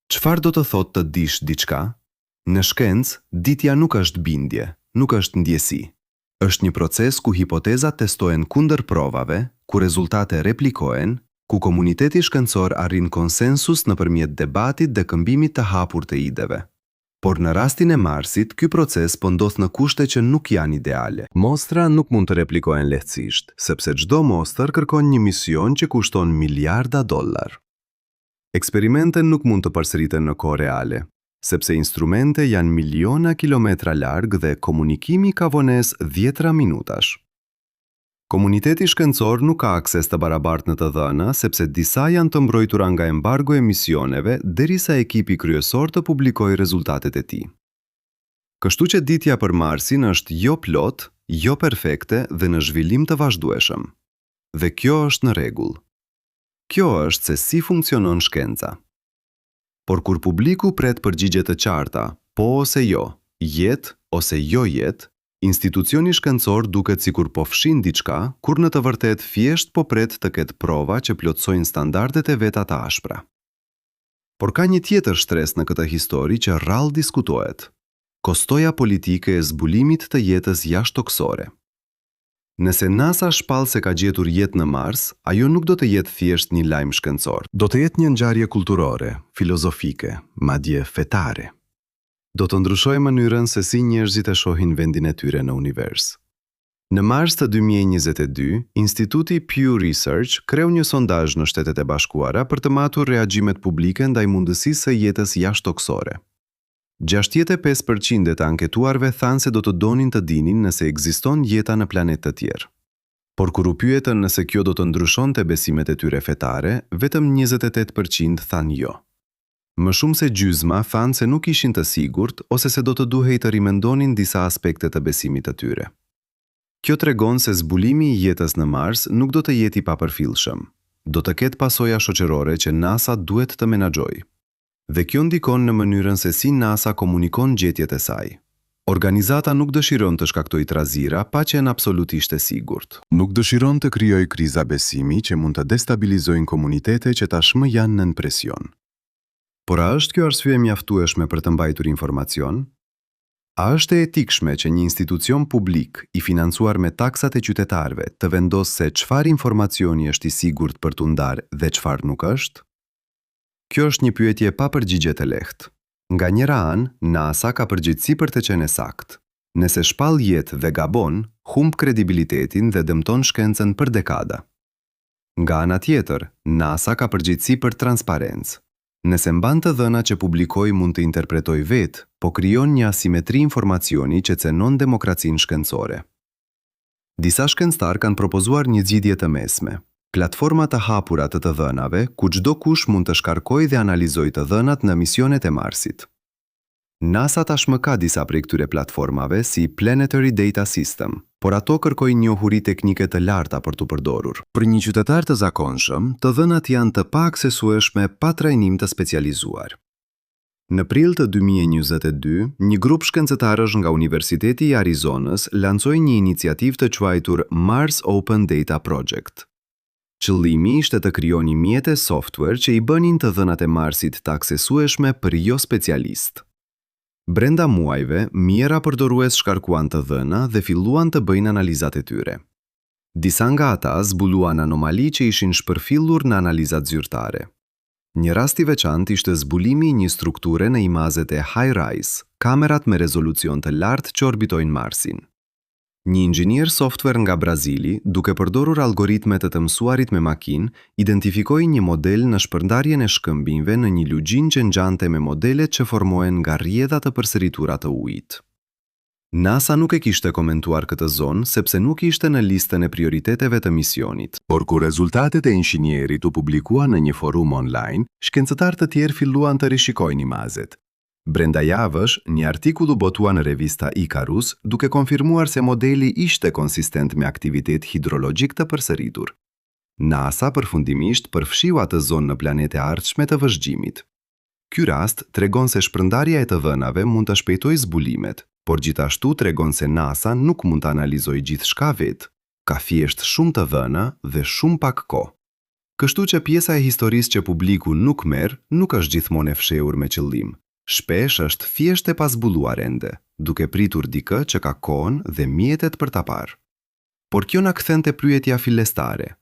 Çfarë do të thotë të dish diçka? Në shkencë, ditja nuk është bindje, nuk është ndjesi. Është një proces ku hipotezat testohen kundër provave, ku rezultate replikohen, ku komuniteti shkencor arrin konsensus nëpërmjet debatit dhe këmbimit të hapur të ideve. Por në rastin e Marsit, ky proces po ndodh në kushte që nuk janë ideale. Mostra nuk mund të replikohen lehtësisht, sepse çdo mostër kërkon një mision që kushton miliarda dollarë. Eksperimente nuk mund të përsëriten në kohë reale, sepse instrumente janë miliona kilometra larg dhe komunikimi ka vonesë dhjetëra minutash. Komuniteti shkencor nuk ka akses të barabartë në të dhëna, sepse disa janë të mbrojtura nga embargo e misioneve derisa ekipi kryesor të publikojë rezultatet e tij. Kështu që ditja për Marsin është jo plot, jo perfekte dhe në zhvillim të vazhdueshëm. Dhe kjo është në rregull. Kjo është se si funksionon shkenca. Por kur publiku pret përgjigje të qarta, po ose jo, jetë ose jo jetë, institucioni shkencor duket sikur po fshin diçka, kur në të vërtetë thjesht po pret të ketë prova që plotësojnë standardet e veta të ashpra. Por ka një tjetër shtresë në këtë histori që rrallë diskutohet, kostoja politike e zbulimit të jetës jashtëtokësore. Nëse NASA shpall se ka gjetur jetë në Mars, ajo nuk do të jetë thjesht një lajm shkencor. Do të jetë një ngjarje kulturore, filozofike, madje fetare. Do të ndryshojë mënyrën se si njerëzit e shohin vendin e tyre në univers. Në mars të 2022, Instituti Pew Research kreu një sondazh në Shtetet e Bashkuara për të matur reagimet publike ndaj mundësisë së jetës jashtëtokësore. 65% e të anketuarve thanë se do të donin të dinin nëse ekziston jeta në planet të tjerë. Por kur u pyetën nëse kjo do të ndryshonte besimet e tyre fetare, vetëm 28% thanë jo. Më shumë se gjysma thanë se nuk ishin të sigurt ose se do të duhej të rimendonin disa aspekte të besimit të tyre. Kjo tregon se zbulimi i jetës në Mars nuk do të jetë i papërfillshëm. Do të ketë pasoja shoqërore që NASA duhet të menaxhojë. Dhe kjo ndikon në mënyrën se si NASA komunikon gjetjet e saj. Organizata nuk dëshiron të shkaktojë trazira pa qenë absolutisht e sigurt. Nuk dëshiron të krijojë kriza besimi që mund të destabilizojnë komunitete që tashmë janë nën presion. Por a është kjo arsye e mjaftueshme për të mbajtur informacion? A është e etikshme që një institucion publik i financuar me taksat e qytetarëve të vendosë se çfarë informacioni është i sigurt për t'u ndarë dhe çfarë nuk është? Kjo është një pyetje pa përgjigje të lehtë. Nga njëra anë, NASA ka përgjegjësi për të qenë e saktë. Nëse shpall jetë dhe gabon, humb kredibilitetin dhe dëmton shkencën për dekada. Nga ana tjetër, NASA ka përgjegjësi për transparencë. Nëse mban të dhëna që publiku mund të interpretojë vetë, po krijon një asimetri informacioni që cenon demokracinë shkencore. Disa shkencëtarë kanë propozuar një zgjidhje të mesme. Platforma të hapura të të dhënave, ku çdokush mund të shkarkojë dhe analizojë të dhënat në misionet e Marsit. NASA tashmë ka disa prej këtyre platformave si Planetary Data System, por ato kërkojnë njohuri teknike të larta për t'u përdorur. Për një qytetar të zakonshëm, të dhënat janë të paaksesueshme pa trajnim të specializuar. Në prill të 2022, një grup shkencëtarësh nga Universiteti i Arizonës lançoi një iniciativë të quajtur Mars Open Data Project. Qëllimi ishte të krijonin mjete software që i bënin të dhënat e Marsit të aksesueshme për jo specialist. Brenda muajve, mijëra përdorues shkarkuan të dhëna dhe filluan të bëjnë analizat e tyre. Disa nga ata zbuluan anomali që ishin shpërfillur në analizat zyrtare. Një rast i veçantë ishte zbulimi i një strukture në imazhet e HiRISE, kamerat me rezolucion të lartë që orbitojnë Marsin. Një inxhinier software nga Brazili, duke përdorur algoritme të të mësuarit me makinë, identifikoi një model në shpërndarjen e shkëmbinjve në një lugjinë që ngjante me modelet që formohen nga rrjedha të përsëritura të ujit. NASA nuk e kishte komentuar këtë zonë sepse nuk ishte në listën e prioriteteve të misionit. Por kur rezultatet e inxhinierit u publikuan në një forum online, shkencëtarë të tjerë filluan të rishikojnë imazhet. Brenda javësh, një artikull u botua në revista Icarus, duke konfirmuar se modeli ishte konsistent me aktivitet hidrologjik të përsëritur. NASA përfundimisht përfshiu atë zonë në planet e ardhshme të vëzhgimit. Ky rast tregon se shpërndarja e të dhënave mund të shpejtojë zbulimet, por gjithashtu tregon se NASA nuk mund të analizojë gjithçka vetë, ka thjesht shumë të dhëna dhe shumë pak kohë. Kështu që pjesa e historisë që publiku nuk merr, nuk është gjithmonë e fshehur me qëllim. Shpesh është thjesht e pazbuluar ende, duke pritur dikë që ka kohën dhe mjetet për ta parë. Por kjo na kthen te pyetja fillestare.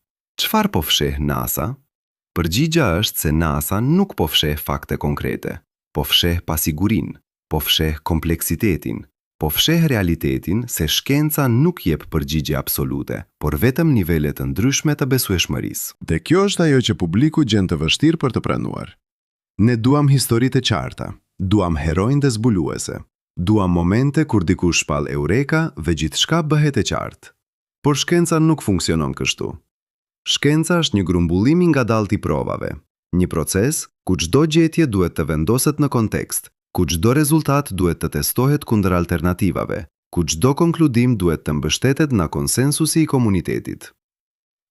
Çfarë po fsheh NASA? Përgjigja është se NASA nuk po fsheh fakte konkrete, po fsheh pasigurinë, po fsheh kompleksitetin, po fsheh realitetin se shkenca nuk jep përgjigje absolute, por vetëm nivele të ndryshme të besueshmërisë. Dhe kjo është ajo që publiku gjen të vështirë për të pranuar. Ne duam histori të qarta, duam heronj dhe zbuluese, duam momente kur dikush shpall eureka dhe gjithçka bëhet e qartë. Por shkenca nuk funksionon kështu. Shkenca është një grumbullim i ngadaltë i provave, një proces ku çdo gjetje duhet të vendoset në kontekst, ku çdo rezultat duhet të testohet kundër alternativave, ku çdo konkludim duhet të mbështetet në konsensusi i komunitetit.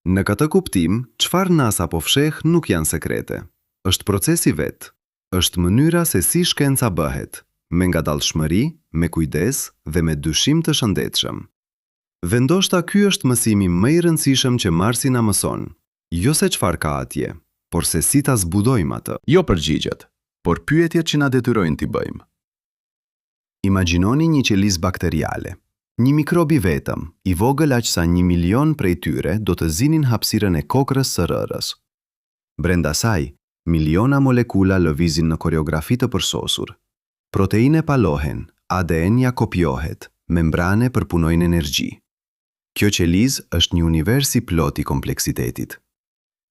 Në këtë kuptim, çfarë NASA po fsheh nuk janë sekrete. Është procesi vetë. Është mënyra se si shkenca bëhet, me ngadalshmëri, me kujdes dhe me dyshim të shëndetshëm. Dhe ndoshta ky është mësimi më i rëndësishëm që Marsi na mëson, jo se çfarë ka atje, por se si ta zbulojmë atë. Jo përgjigjet, por pyetjet që na detyrojnë t'i bëjmë. Imagjinoni një qelizë bakteriale. Një mikrob i vetëm, i vogël aq sa një milion prej tyre do të zinin hapësirën e kokrrës së rërës. Brenda saj, miliona molekula lëvizin në koreografi të përsosur. Proteine palohen, ADN-ja kopjohet, membrane përpunojnë energji. Kjo qelizë është një univers i plotë i kompleksitetit.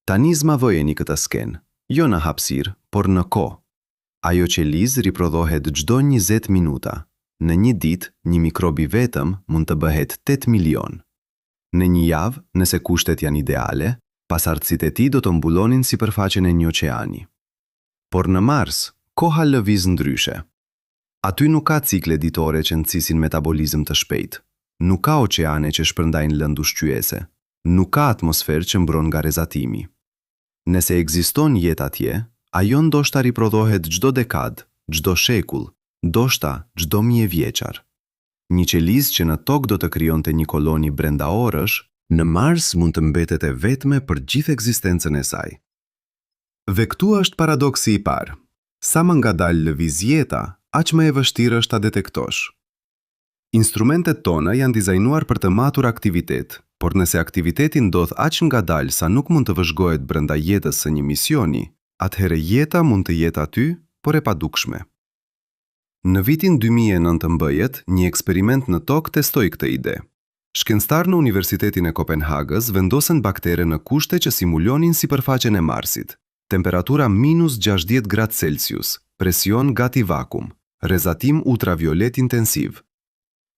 Tani zmadhojeni këtë skenë, jo në hapësirë, por në kohë. Ajo qelizë riprodhohet çdo 20 minuta. Në një ditë, një mikrob i vetëm mund të bëhet 8 milionë. Në një javë, nëse kushtet janë ideale, pasardhësit e tij do të mbulonin sipërfaqen e një oqeani. Por në Mars, koha lëviz ndryshe. Aty nuk ka cikle ditore që nxisin metabolizëm të shpejtë. Nuk ka oqeane që shpërndajnë lëndë ushqyese. Nuk ka atmosferë që mbron nga rrezatimi. Nëse ekziston jetë atje, ajo ndoshta riprodhohet çdo dekadë, çdo shekull, ndoshta çdo mijëvjeçar. Një qelizë që në Tokë do të krijonte një koloni brenda orësh, në Mars mund të mbetet e vetme për gjithë ekzistencën e saj. Dhe këtu është paradoksi i parë, sa më ngadalë lëviz jeta, aq më e vështirë është ta detektosh. Instrumentet tona janë dizajnuar për të matur aktivitet, por nëse aktiviteti ndodh aq ngadalë sa nuk mund të vëzhgohet brenda jetës së një misioni, atëherë jeta mund të jetë aty, por e padukshme. Në vitin 2019, një eksperiment në Tokë testoi këtë ide. Shkencëtarë në Universitetin e Kopenhagës vendosën baktere në kushte që simulonin sipërfaqen e Marsit, temperatura minus 60 gradë Celsius, presion gati vakum, rrezatim ultraviolet intensiv.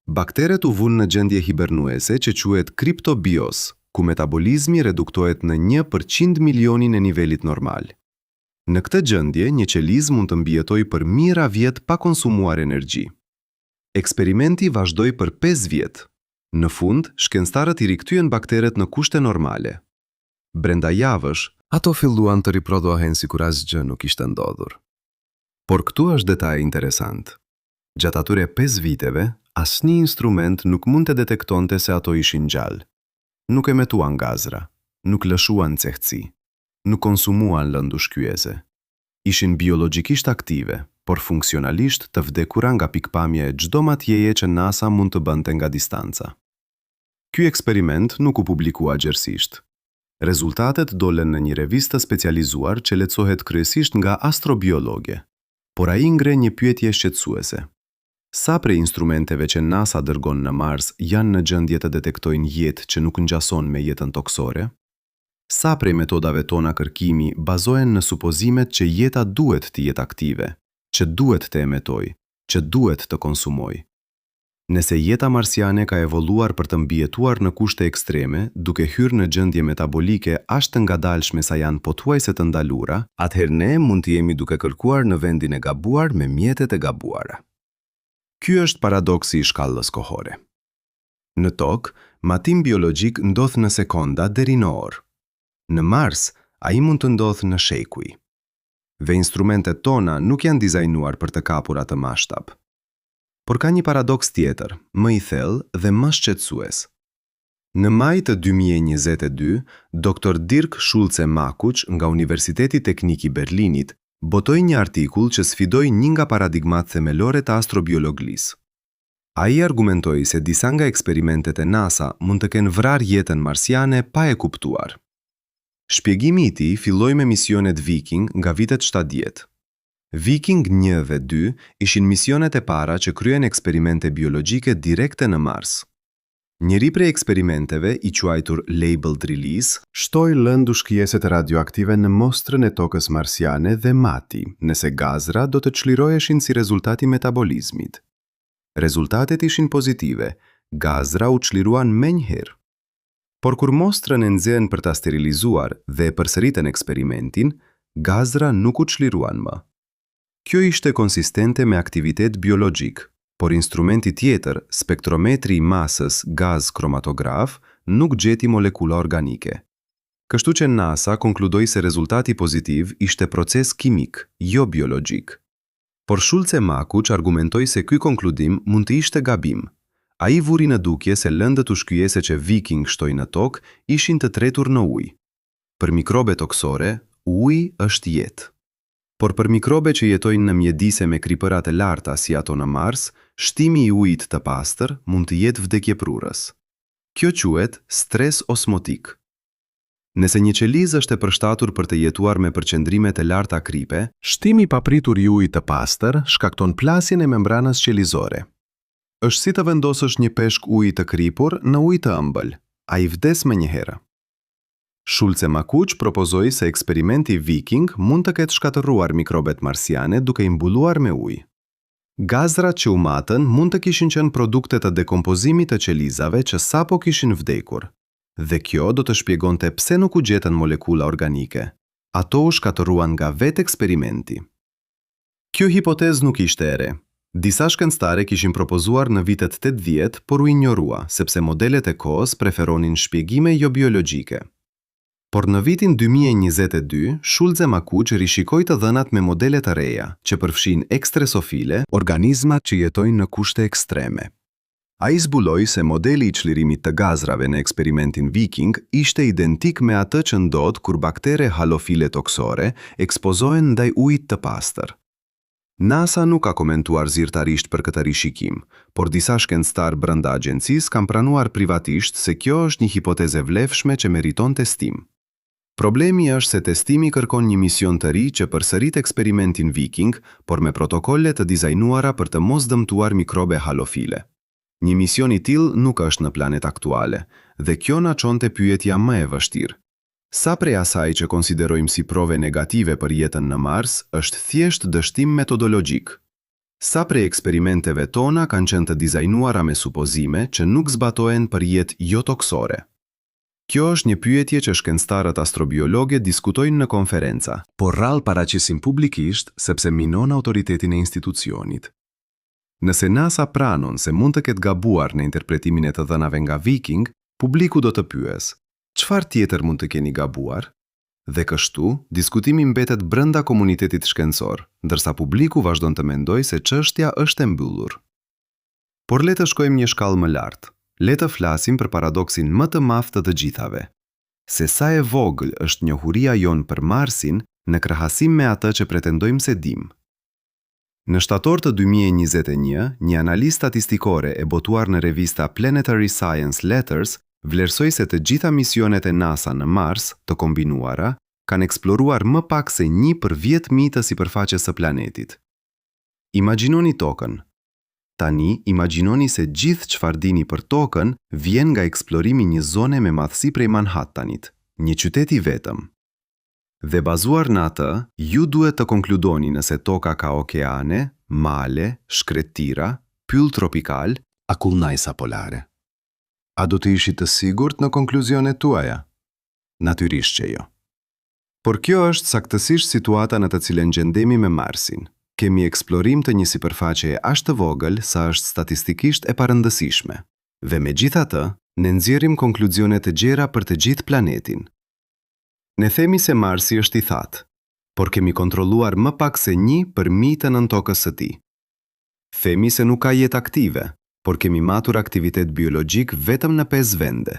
Bakteret u vunë në gjendje hibernuese që quhet kriptobios, ku metabolizmi reduktohet në një për qind milionin e nivelit normal. Në këtë gjendje, një qelizë mund të mbijetojë për mijëra vjet pa konsumuar energji. Eksperimenti vazhdoi për 5 vjet. Në fund, shkencëtarët i rikthyen bakteret në kushte normale. Brenda javësh, ato filluan të riprodhohen sikur asgjë nuk ishte ndodhur. Por këtu është detaji interesant. Gjatë atyre 5 viteve, asnjë instrument nuk mund të detektonte se ato ishin gjallë. Nuk emetuan gazra, nuk lëshuan nxehtësi, nuk konsumuan lëndë ushqyese. Ishin biologjikisht aktive, por funksionalisht të vdekura nga pikëpamja e çdo matjeje që NASA mund të bënte nga distanca. Ky eksperiment nuk u publikua gjerësisht. Rezultatet dolën në një revistë të specializuar që lexohet kryesisht nga astrobiologë. Por ai ngre një pyetje shqetësuese. Sa prej instrumenteve që NASA dërgon në Mars janë në gjendje të detektojnë jetë që nuk ngjason me jetën tokësore? Sa prej metodave tona kërkimi bazohen në supozimet që jeta duhet të jetë aktive, që duhet të emetojë, që duhet të konsumojë? Nëse jeta marsiane ka evoluar për të mbijetuar në kushte ekstreme, duke hyrë në gjendje metabolike aq të ngadalshme sa janë pothuajse të ndalura, atëherë ne mund të jemi duke kërkuar në vendin e gabuar me mjetet e gabuara. Ky është paradoksi i shkallës kohore. Në Tokë, matim biologjik ndodh në sekonda deri në orë. Në Mars, ai mund të ndodhë në shekuj. Dhe instrumentet tona nuk janë dizajnuar për të kapur atë mashtab. Por ka një paradoks tjetër, më i thellë dhe më shqetësues. Në maj të 2022, Dr. Dirk Schulze Makuch nga Universiteti Teknik i Berlinit botoi një artikull që sfidoi një nga paradigmat themelore të astrobiologjisë. Ai argumentoi se disa nga eksperimentet e NASA mund të kenë vrarë jetën marsiane pa e kuptuar. Shpjegimi i tij filloi me misionet Viking nga vitet 70. Viking 1 dhe 2 ishin misionet e para që kryen eksperimente biologjike direkte në Mars. Njëri prej eksperimenteve, i quajtur Labeled Release, shtoi lëndë ushqyeset radioaktive në mostrën e tokës marsiane dhe mati, nëse gazra do të çliroheshin si rezultat i metabolizmit. Rezultatet ishin pozitive, gazra u çliruan menjëherë. Por kur mostrën e nxehën për ta sterilizuar dhe e përsëritën eksperimentin, gazra nuk u çliruan më. Kjo ishte konsistente me aktivitet biologjik, por instrumenti tjetër, spektrometri i masës gaz kromatograf, nuk gjeti molekula organike. Kështu që NASA konkludoi se rezultati pozitiv ishte proces kimik, jo biologjik. Por Schulze Makuch argumentoi se ky konkludim mund të ishte gabim. Ai vuri në dukje se lëndët ushqyese që Viking shtoi në tokë ishin të tretur në ujë. Për mikrobe tokësore, uji është jetë. Por për mikrobe që jetojnë në mjedise me kripëra të larta si ato në Mars, Shtimi i ujit të pastër mund të jetë vdekjeprurës. Kjo quhet stres osmotik. Nëse një qelizë është e përshtatur për të jetuar me përqendrime të larta kripe, Shtimi i papritur i ujit të pastër shkakton plasjen e membranës qelizore. Është si të vendosësh një peshk uji të kripur në ujë të ëmbël, ai vdes menjëherë. Schulze Makuch propozoi se eksperimenti Viking mund të ketë shkatërruar mikrobet marsiane duke i mbuluar me ujë. Gazrat që u matën mund të kishin qenë produkte të dekompozimit të qelizave që sapo kishin vdekur. Dhe kjo do të shpjegonte pse nuk u gjetën molekula organike. Ato u shkatërruan nga vetë eksperimenti. Kjo hipotezë nuk ishte e re. Disa shkencëtarë e kishin propozuar në vitet 80, por u injorua, sepse modelet e kohës preferonin shpjegime jobiologjike. Por në vitin 2022, Schulze Makuch rishikoi të dhënat me modele të reja, që përfshijnë ekstremofile, Organizmat që jetojnë në kushte ekstreme. Ai zbuloi se modeli i çlirimit të gazrave në eksperimentin Viking ishte identik me atë që ndodh kur baktere halofile tokësore ekspozohen ndaj ujit të pastër. NASA nuk ka komentuar zyrtarisht për këtë rishikim, por disa shkencëtarë brenda agjencisë kanë pranuar privatisht se kjo është një hipotezë e vlefshme që meriton testim. Problemi është se testimi kërkon një mision të ri që përsërit eksperimentin Viking, por me protokolle të dizajnuara për të mos dëmtuar mikrobe halofile. Një mision i tillë nuk është në planet aktuale, dhe kjo na çon te pyetja më e vështirë. Sa prej asaj që konsiderojmë si prove negative për jetën në Mars është thjesht dështim metodologjik? Sa prej eksperimenteve tona kanë qenë të dizajnuara me supozime që nuk zbatohen për jetë jotokësore? Kjo është një pyetje që shkencëtarët astrobiologe diskutojnë në konferenca, Por rrallë paraqesin publikisht sepse minon autoritetin e institucionit. Nëse NASA pranon se mund të ketë gabuar në interpretimin e të dhënave nga Viking, publiku do të pyesë, çfarë tjetër mund të keni gabuar? Dhe kështu, diskutimi mbetet brenda komunitetit shkencor, ndërsa publiku vazhdon të mendojë se çështja është e mbyllur. Por le të shkojmë një shkallë më lart. Le të flasim për paradoksin më të madh të të gjithave. Se sa e vogël është njohuria jonë për Marsin në krahasim me atë që pretendojmë se dimë. Në shtator të 2021, një analizë statistikore e botuar në revista Planetary Science Letters vlerësoi se të gjitha misionet e NASA në Mars, të kombinuara, kanë eksploruar më pak se 1 për 10.000 të sipërfaqes së planetit. Imagjinoni Tokën. Tani, imagjinoni se gjithë çfarë dini për Tokën vjen nga eksplorimi i një zone me madhësi prej Manhattanit, një qytet i vetëm. Dhe bazuar në atë, ju duhet të konkludoni nëse Toka ka oqeane, male, shkretëtira, pyll tropikal, Akullnajsa polare. A do të ishit të sigurt në konkluzionet tuaja? Natyrisht që jo. Por kjo është saktësisht situata në të cilën gjendemi me Marsin. Kemi eksplorim të një sipërfaqeje aq të vogël sa është statistikisht e parëndësishme. Dhe megjithatë, ne nxjerrim konkluzione të gjera për të gjithë planetin. Ne themi se Marsi është i thatë, por kemi kontrolluar më pak se 1 për mijë të nëntokës së tij. Themi se nuk ka jetë aktive, por kemi matur aktivitet biologjik vetëm në 5 vende.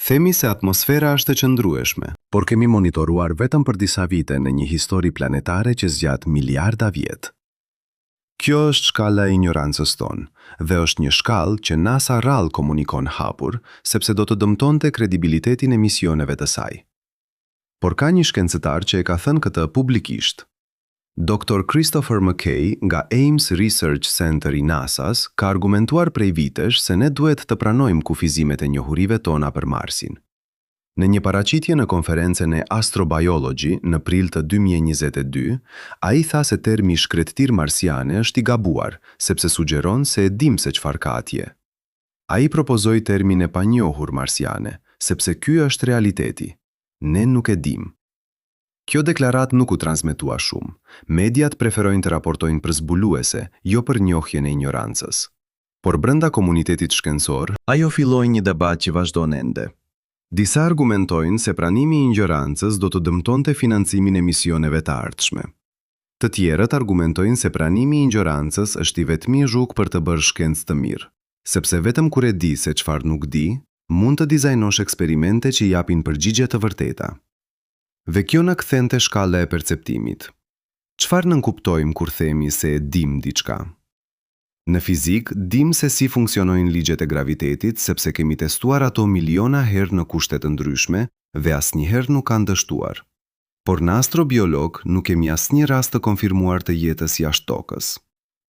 Themi se atmosfera është e qëndrueshme, Por kemi monitoruar vetëm për disa vite në një histori planetare që zgjat miliarda vjet. Kjo është shkalla e ignorancës tonë, dhe është një shkallë që NASA rrallë komunikon hapur, sepse do të dëmtonte kredibilitetin e misioneve të saj. Por ka një shkencëtar që e ka thënë këtë publikisht. Dr. Christopher McKay nga Ames Research Center i NASA-s ka argumentuar prej vitesh se ne duhet të pranojmë kufizimet e njohurive tona për Marsin. Në një paraqitje në konferencën e Astrobiology në prill të 2022, ai tha se termi shkretëtirë marsiane është i gabuar, sepse sugjeron se e dim se çfarë ka atje. Ai propozoi termin e panjohur marsiane, sepse ky është realiteti. Ne nuk e dim. Kjo deklaratë nuk u transmetua shumë. Mediat preferojnë të raportojnë për zbuluese, jo për njohjen e ignorancës. Por brenda komunitetit shkencor, Ajo filloi një debat që vazhdon ende. Disa argumentojnë se pranimi i ignorancës do të dëmtonte financimin e misioneve të ardhshme. Të tjerët argumentojnë se pranimi i ignorancës është i vetmi rrugë për të bërë shkencë të mirë, sepse vetëm kur e di se çfarë nuk di, mund të dizajnosh eksperimente që japin përgjigje të vërteta. Dhe kjo na kthen te shkalla e perceptimit. Çfarë nënkuptojmë kur themi se e dim diçka? Në fizikë, dimë se si funksionojnë ligjet e gravitetit sepse kemi testuar ato miliona herë në kushte të ndryshme dhe asnjëherë nuk kanë dështuar. Por në astrobiologji nuk kemi asnjë rast të konfirmuar të jetës jashtë Tokës.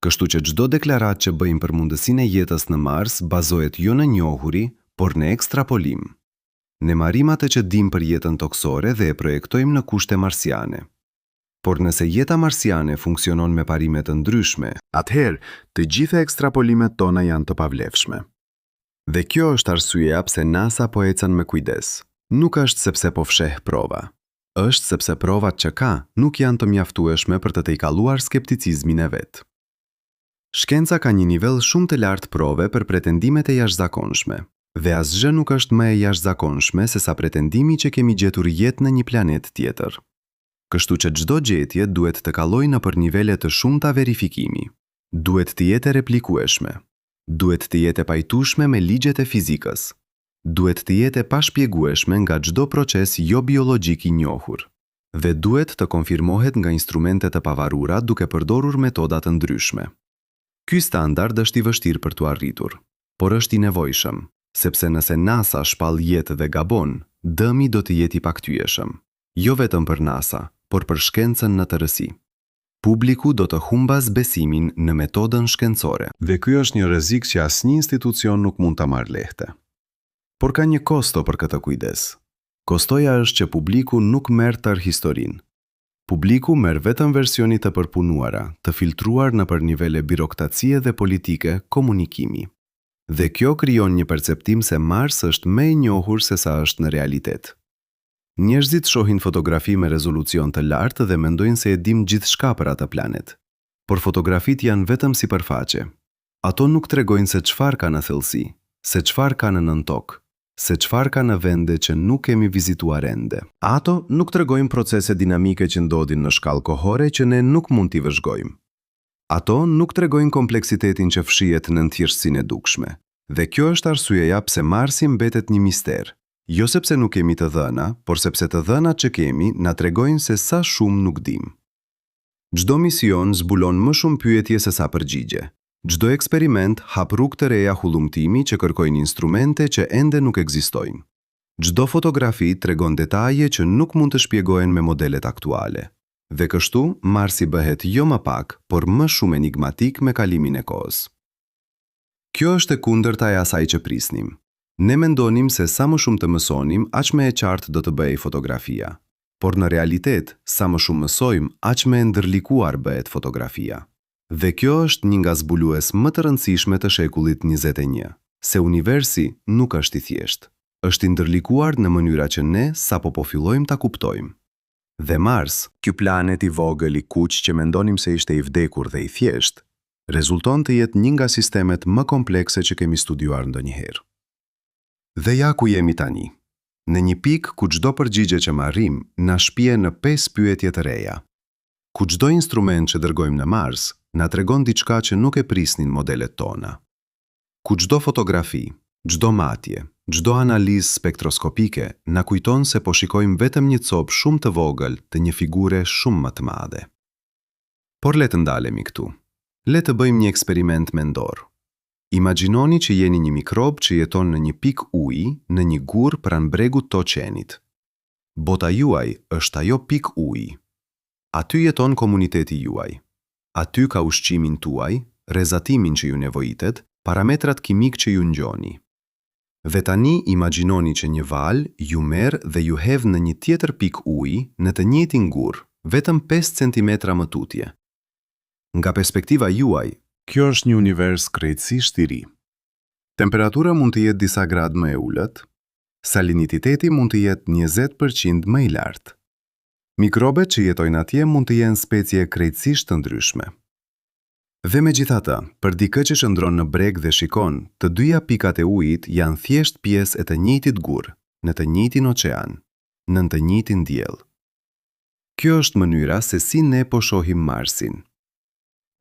Kështu që çdo deklaratë që bëjmë për mundësinë e jetës në Mars bazohet jo në njohuri, por në ekstrapolim. Ne marrim atë që dimë për jetën tokësore dhe e projektojmë në kushte marsiane. Por nëse jeta marsiane funksionon me parime të ndryshme, Atëherë, të gjitha ekstrapolimet tona janë të pavlefshme. Dhe kjo është arsyeja pse NASA po ecën me kujdes. Nuk është sepse po fsheh prova. Është sepse provat që ka nuk janë të mjaftueshme për të tejkaluar skepticizmin e vet. Shkenca ka një nivel shumë të lartë prove për pretendimet e jashtëzakonshme. Dhe asgjë nuk është më e jashtëzakonshme sesa pretendimi që kemi gjetur jetë në një planet tjetër. Kështu që çdo gjetje duhet të kalojë nëpër nivele të shumta verifikimi. Duhet të jetë e replikueshme. Duhet të jetë e pajtueshme me ligjet e fizikës. Duhet të jetë e pashpjegueshme nga çdo proces jobiologjik i njohur. Dhe duhet të konfirmohet nga instrumente të pavarura duke përdorur metoda të ndryshme. Ky standard është i vështirë për t'u arritur. Por është i nevojshëm, sepse nëse NASA shpall jetë dhe gabon, dëmi do të jetë i pakthyeshëm. Jo vetëm për NASA, por për shkencën në tërësi. Publiku do të humbasë besimin në metodën shkencore. Dhe ky është një rrezik që asnjë institucion nuk mund ta marrë lehtë. Por ka një kosto për këtë kujdes. Kostoja është që publiku nuk merr tërë historinë. Publiku merr vetëm versione të përpunuara, të filtruar nëpër nivele birokracie dhe politike komunikimi. Dhe kjo krijon një perceptim se Mars është më e njohur sesa është në realitet. Njerëzit shohin fotografi me rezolucion të lartë dhe mendojnë se e dimë gjithçka për atë planet. Por fotografitë janë vetëm sipërfaqe. Ato nuk tregojnë se çfarë ka në thellësi, se çfarë ka në nëntokë, se çfarë ka në vende që nuk kemi vizituar ende. Ato nuk tregojnë procese dinamike që ndodhin në shkallë kohore që ne nuk mund t'i vëzhgojmë. Ato nuk tregojnë kompleksitetin që fshihet nën thjeshtësinë e dukshme. Dhe kjo është arsyeja pse Marsi mbetet një mister, Jo sepse nuk kemi të dhëna, por sepse të dhënat që kemi na tregojnë se sa shumë nuk dimë. Çdo mision zbulon më shumë pyetje se sa përgjigje. Çdo eksperiment hap rrugë të reja hulumtimi që kërkojnë instrumente që ende nuk ekzistojnë. Çdo fotografi tregon detaje që nuk mund të shpjegohen me modelet aktuale. Dhe kështu, Marsi bëhet jo më pak, por më shumë enigmatik me kalimin e kohës. Kjo është e kundërta e asaj që prisnim. Ne mendonim se sa më shumë të mësonim, aq më e qartë do të bëhej fotografia. Por në realitet, sa më shumë mësojmë, aq më e ndërlikuar bëhet fotografia. Dhe kjo është një nga zbulues më të rëndësishme të shekullit 21, se universi nuk është i thjeshtë. Është i ndërlikuar në mënyra që ne sapo po fillojmë ta kuptojmë. Dhe Mars, ky planet i vogël i kuq që mendonim se ishte i vdekur dhe i thjeshtë, rezulton të jetë një nga sistemet më komplekse që kemi studiuar ndonjëherë. Dhe ja ku jemi tani, në një pikë ku çdo përgjigje që marrim na shpie në pesë pyetje të reja. Ku çdo instrument që dërgojmë në Mars na tregon diçka që nuk e prisnin modelet tona. Ku çdo fotografi, çdo matje, çdo analizë spektroskopike na kujton se po shikojmë vetëm një copë shumë të vogël të një figure shumë më të madhe. Por le të ndalemi këtu. Le të bëjmë një eksperiment mendor. Imagjinoni që jeni një mikrob që jeton në një pikë uji në një gur pranë bregut të oqeanit. Bota juaj është ajo pikë uji. Aty jeton komuniteti juaj. Aty ka ushqimin tuaj, rrezatimin që ju nevojitet, parametrat kimikë që ju ngjoni. Dhe tani imagjinoni që një valë ju merr dhe ju hedh në një tjetër pikë uji në të njëjtin gur, vetëm 5 centimetra më tutje. Nga perspektiva juaj, Kjo është një univers krejtësisht i ri. Temperatura mund të jetë disa gradë më e ulët, saliniteti mund të jetë 20% më i lartë. Mikrobet që jetojnë atje mund të jenë specie krejtësisht të ndryshme. Dhe megjithatë, për dikë që qëndron në breg dhe shikon, të dyja pikat e ujit janë thjesht pjesë e të njëjtit gur, në të njëjtin oqean, nën të njëjtin diell. Kjo është mënyra se si ne po shohim Marsin.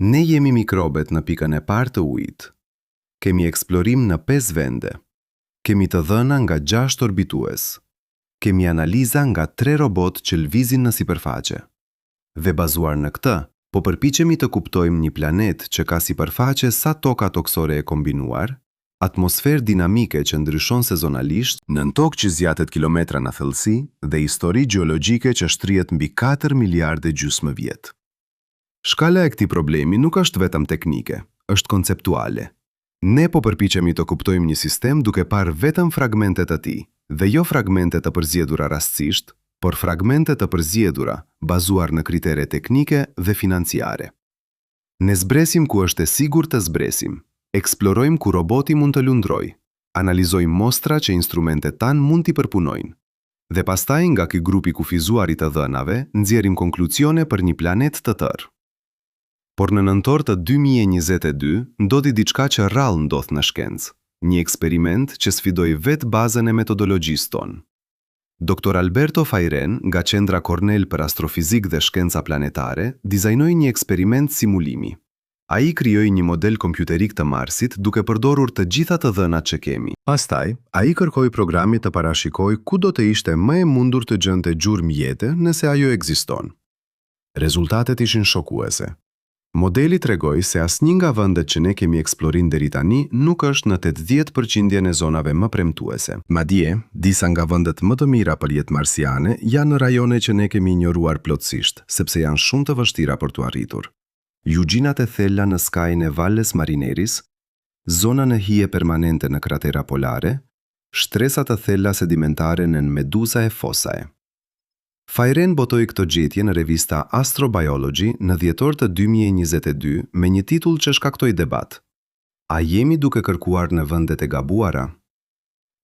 Ne jemi mikrobet në pikën e parë të ujit. Kemi eksplorim në 5 vende. Kemi të dhëna nga 6 orbitues. Kemi analiza nga 3 robotë që lëvizin në sipërfaqe. Dhe bazuar në këtë, Po përpiqemi të kuptojmë një planet që ka sipërfaqe sa toka tokësore e kombinuar, atmosferë dinamike që ndryshon sezonalisht, nëntokë që zgjatet kilometra në thellësi dhe histori gjeologjike që shtrihet mbi katër miliardë e gjysmë vjet. Shkalla e këtij problemi nuk është vetëm teknike, është konceptuale. Ne po përpiqemi të kuptojmë një sistem duke parë vetëm fragmente të tij, dhe jo fragmente të përzgjedhura rastësisht, por fragmente të përzgjedhura bazuar në kritere teknike dhe financiare. Ne zbresim ku është e sigurt të zbresim, eksplorojmë ku roboti mund të lundrojë, analizojmë mostra që instrumentet tanë mund t'i përpunojnë. Dhe pastaj nga ky grup i kufizuar i të dhënave nxjerrim konkluzione për një planet të tërë. Por në nëntor të 2022 ndodhi diçka që rrallë ndodh në shkencë, një eksperiment që sfidoi vetë bazën e metodologjisë tonë. Doktor Alberto Fairen nga Qendra Cornell për Astrofizikë dhe Shkenca Planetare dizajnoi një eksperiment simulimi. Ai krijoi një model kompjuterik të Marsit duke përdorur të gjitha të dhënat që kemi. Pastaj, ai kërkoi programit të parashikojë ku do të ishte më e mundur të gjente gjurmë jete nëse ajo ekziston. Rezultatet ishin shokuese. Modeli tregoi se asnjë nga vendet që ne kemi eksplorin deri tani nuk është në 80 përqindjen e zonave më premtuese. Madje, disa nga vendet më të mira për jetë marsiane janë në rajone që ne kemi injoruar plotësisht, sepse janë shumë të vështira për t'u arritur. Luginat e thella në skajin e Valles Marineris, zona në hije permanente në kratera polare, shtresa të thella sedimentare nën Medusae Fossae. Fairen botoi këto gjetje në revista Astrobiology në dhjetor të 2022 me një titull që shkaktoi debat. A jemi duke kërkuar në vendet e gabuara?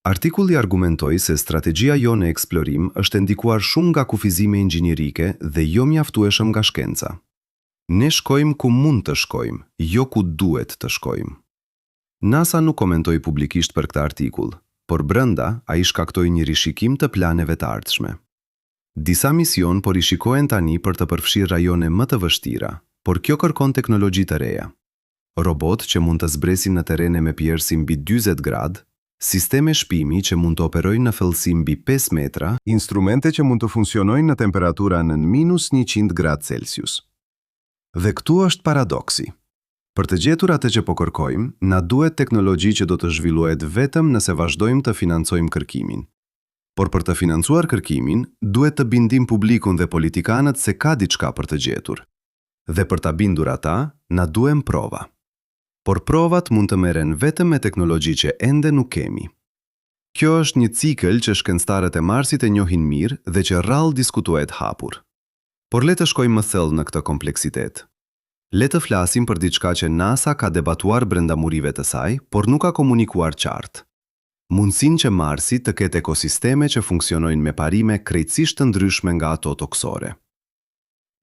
Artikulli argumentoi se strategjia jonë e eksplorim është e ndikuar shumë nga kufizime inxhinierike dhe jo mjaftueshëm nga shkenca. Ne shkojmë ku mund të shkojmë, jo ku duhet të shkojmë. NASA nuk komentoi publikisht për këtë artikull, por brenda ai shkaktoi një rishikim të planeve të ardhshme. Disa mision po rishikohen tani për të përfshirë rajone më të vështira, por kjo kërkon teknologji të reja. Robotë që mund të zbresin në terrene me pjerrësi mbi 40 gradë, sisteme shpimi që mund të operojnë në thellësi mbi 5 metra, instrumente që mund të funksionojnë në temperatura nën minus 100 gradë Celsius. Dhe këtu është paradoksi. Për të gjetur atë që po kërkojmë, na duhet teknologji që do të zhvillohet vetëm nëse vazhdojmë të financojmë kërkimin. Por për të financuar kërkimin, duhet të bindim publikun dhe politikanët se ka diçka për të gjetur. Dhe për ta bindur ata, na duhen prova. Por provat mund të merren vetëm me teknologji që ende nuk kemi. Kjo është një cikël që shkencëtarët e Marsit e njohin mirë dhe që rrallë diskutohet hapur. Por le të shkojmë më thellë në këtë kompleksitet. Le të flasim për diçka që NASA ka debatuar brenda murive të saj, por nuk ka komunikuar qartë. Mundësinë që Marsi të ketë ekosisteme që funksionojnë me parime krejtësisht të ndryshme nga ato tokësore.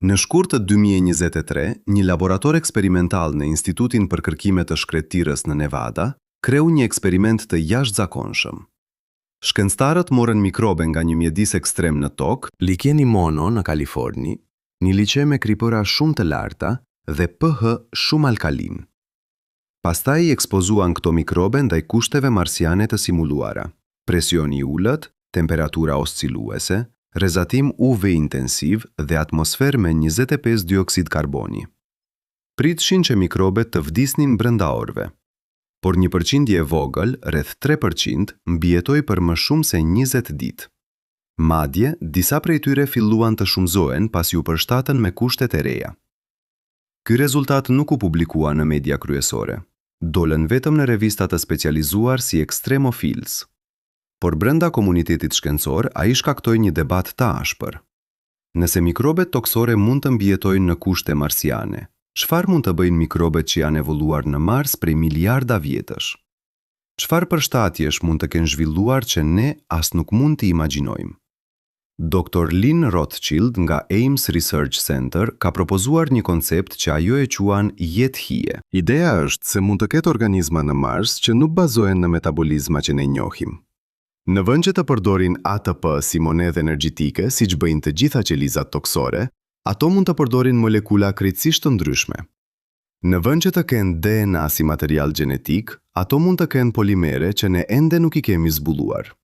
Në shkurt të 2023, një laborator eksperimental në Institutin për Kërkime të Shkretëtirës në Nevada kreu një eksperiment të jashtëzakonshëm. Shkencëtarët morën mikrobe nga një mjedis ekstrem në tokë, Liqeni Mono në Kaliforni, një liqe me kripëra shumë të larta dhe pH shumë alkalin. Pastaj i ekspozuan këto mikrobe ndaj kushteve marsiane të simuluara, presion i ulët, temperatura osciluese, rrezatim UV intensiv dhe atmosferë me 25 dyoksid karboni. Pritshin që mikrobet të vdisnin brenda orëve. Por një përqindje e vogël, rreth 3%, mbijetoi për më shumë se 20 ditë. Madje, disa prej tyre filluan të shumëzohen pasi u përshtatën me kushtet e reja. Ky rezultat nuk u publikua në media kryesore. Dolën vetëm në revista të specializuar si Extremophiles. Por brenda komunitetit shkencor ai shkaktoi një debat të ashpër. Nëse mikrobet tokësore mund të mbijetojnë në kushte marsiane, çfarë mund të bëjnë mikrobet që janë evoluar në Mars prej miliarda vjetësh? Çfarë përshtatjesh mund të kenë zhvilluar që ne as nuk mund t'i imagjinojmë? Doktor Lynn Rothschild nga Ames Research Center ka propozuar një koncept që ajo e quan jetë hije. Ideja është se mund të ketë organizma në Mars që nuk bazohen në metabolizma që ne njohim. Në vend që të përdorin ATP si monedhë energjetike, siç bëjnë të gjitha qelizat tokësore, ato mund të përdorin molekula krejtësisht të ndryshme. Në vend që të kenë DNA si material gjenetik, ato mund të kenë polimere që ne ende nuk i kemi zbuluar.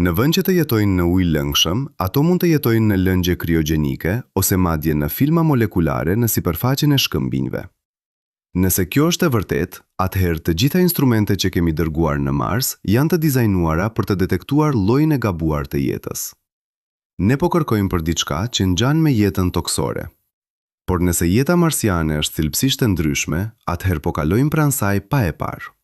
Në vend që të jetojnë në ujë lëngshëm, ato mund të jetojnë në lëngje kriogjenike ose madje në filma molekulare në sipërfaqen e shkëmbinjve. Nëse kjo është e vërtetë, atëherë të gjitha instrumentet që kemi dërguar në Mars janë të dizajnuara për të detektuar llojin e gabuar të jetës. Ne po kërkojmë për diçka që ngjan me jetën tokësore. Por nëse jeta marsiane është thelbësisht e ndryshme, atëherë po kalojmë pranë saj pa e parë.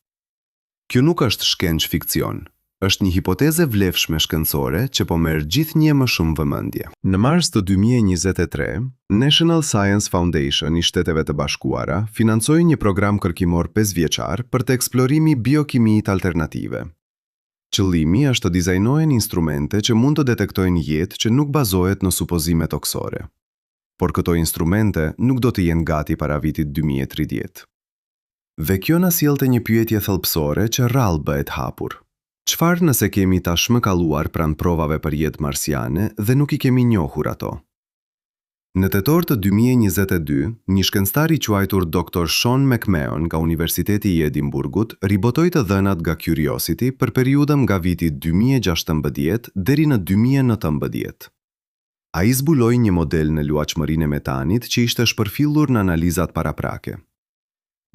Kjo nuk është shkencë fikcion, është një hipotezë e vlefshme shkencore që po merr gjithnjë e më shumë vëmendje. Në mars të 2023, National Science Foundation i Shteteve të Bashkuara financoi një program kërkimor pesëvjeçar për të eksplorimi biokimitë alternative. Qëllimi është të dizajnohen instrumente që mund të detektojnë jetë që nuk bazohet në supozime tokësore. Por këto instrumente nuk do të jenë gati para vitit 2030. Dhe kjo na sjell te një pyetje thelbësore që rrallë bëhet hapur. Çfarë nëse kemi tashmë kaluar pranë provave për jetë marsiane dhe nuk i kemi njohur ato? Në tetor të 2022, një shkencëtar i quajtur Doctor Sean McMahon nga Universiteti i Edinburgut ribotoi të dhënat nga Curiosity për periudhën nga viti 2016 deri në 2019. Ai zbuloi një model në luhatshmërinë e metanit që ishte shpërfillur në analizat paraprake.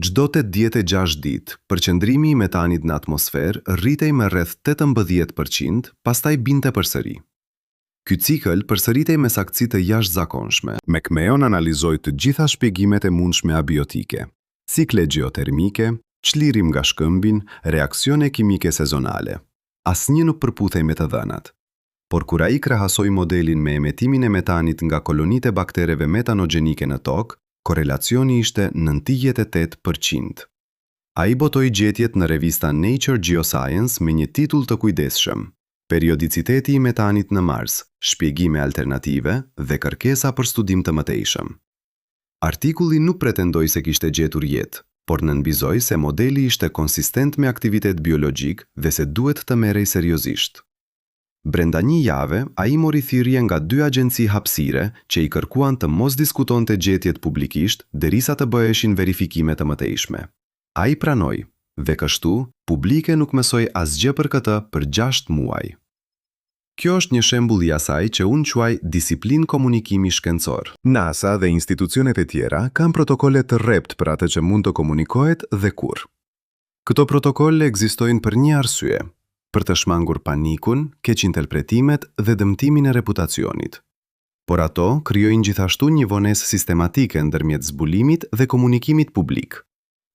Çdo 86 ditë, përqendrimi i metanit në atmosferë rritej me rreth 18%, pastaj binte përsëri. Ky cikël përsëritej me saktësi të jashtëzakonshme. McMahon analizoi të gjitha shpjegimet e mundshme abiotike, cikle gjeotermike, çlirim nga shkëmbin, reaksione kimike sezonale. Asnjë nuk përputhej me të dhënat. Por kur ai krahasoi modelin me emetimin e metanit nga kolonitë e baktereve metanogjenike në Tokë, korrelacioni ishte 98%. Ai botoi gjetjet në revista Nature Geoscience me një titull të kujdesshëm, Periodiciteti i metanit në Mars, shpjegime alternative dhe kërkesa për studim të mëtejshëm. Artikulli nuk pretendoi se kishte gjetur jetë, por nënvizoi se modeli ishte konsistent me aktivitet biologjik dhe se duhet të merrej seriozisht. Brenda një jave, ai mori thirrje nga dy agjenci hapësire që i kërkuan të mos diskutonte gjetjet publikisht derisa të bëheshin verifikime të mëtejshme. Ai pranoi, dhe kështu, publiku nuk mësoi asgjë për këtë për 6 muaj. Kjo është një shembull i asaj që unë quaj disiplinë komunikimi shkencor. NASA dhe institucionet e tjera kanë protokole të rreptë për atë që mund të komunikohet dhe kur. Këto protokole ekzistojnë për një arsye, për të shmangur panikun, keqinterpretimet dhe dëmtimin e reputacionit. Por ato krijojnë gjithashtu një vonesë sistematike ndërmjet zbulimit dhe komunikimit publik.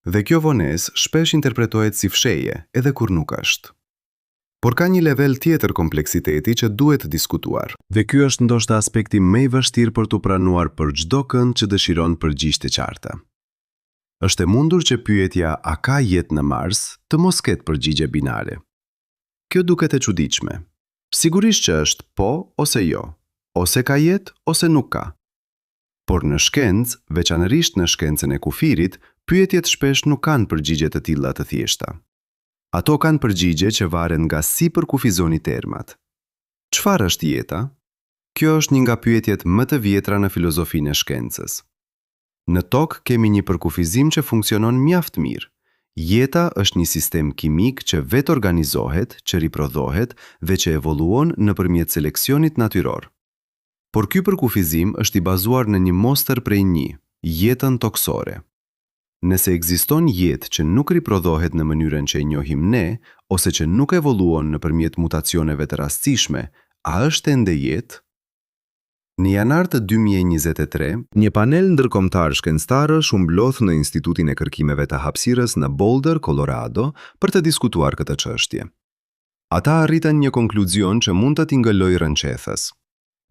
Dhe kjo vonesë shpesh interpretohet si fshehje, edhe kur nuk është. Por ka një level tjetër kompleksiteti që duhet diskutuar. Dhe ky është ndoshta aspekti më i vështirë për t'u pranuar për çdo kënd që dëshiron përgjigje të qarta. Është e mundur që pyetja a ka jetë në Mars të mos ketë përgjigje binare. Kjo duket e çuditshme. Sigurisht që është po ose jo, ose ka jetë ose nuk ka. Por në shkencë, veçanërisht në shkencën e kufirit, pyetjet shpesh nuk kanë përgjigje të tilla të thjeshta. Ato kanë përgjigje që varen nga si përkufizoni termat. Çfarë është jeta? Kjo është një nga pyetjet më të vjetra në filozofinë e shkencës. Në tokë kemi një përkufizim që funksionon mjaft mirë. Jeta është një sistem kimik që vetorganizohet, që riprodhohet dhe që evoluon nëpërmjet seleksionit natyror. Por ky përkufizim është i bazuar në një mostër prej një, jetën tokësore. Nëse ekziston jetë që nuk riprodhohet në mënyrën që e njohim ne, ose që nuk evoluon nëpërmjet mutacioneve të rastësishme, a është ende jetë? Në janar të 2023, Një panel ndërkombëtar shkencëtarësh u mblodh në Institutin e Kërkimeve të Hapësirës në Boulder, Colorado, për të diskutuar këtë çështje. Ata arritën një konkluzion që mund të tingëllojë rrëqethës.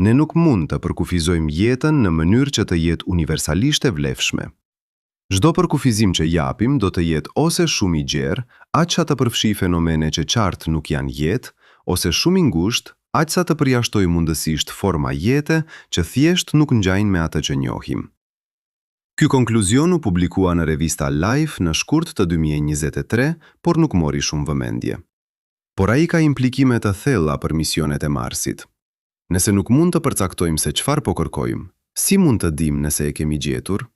Ne nuk mund të përkufizojmë jetën në mënyrë që të jetë universalisht e vlefshme. Çdo përkufizim që japim do të jetë ose shumë i gjerë, aq sa të përfshijë fenomene që qartë nuk janë jetë, ose shumë i ngushtë, aq sa të përjashtojë mundësisht forma jete që thjesht nuk ngjajnë me atë që njohim. Ky konkluzion u publikua në revista Life në shkurt të 2023, por nuk mori shumë vëmendje. Por ai ka implikime të thella për misionet e Marsit. Nëse nuk mund të përcaktojmë se çfarë po kërkojmë, si mund të dimë nëse e kemi gjetur?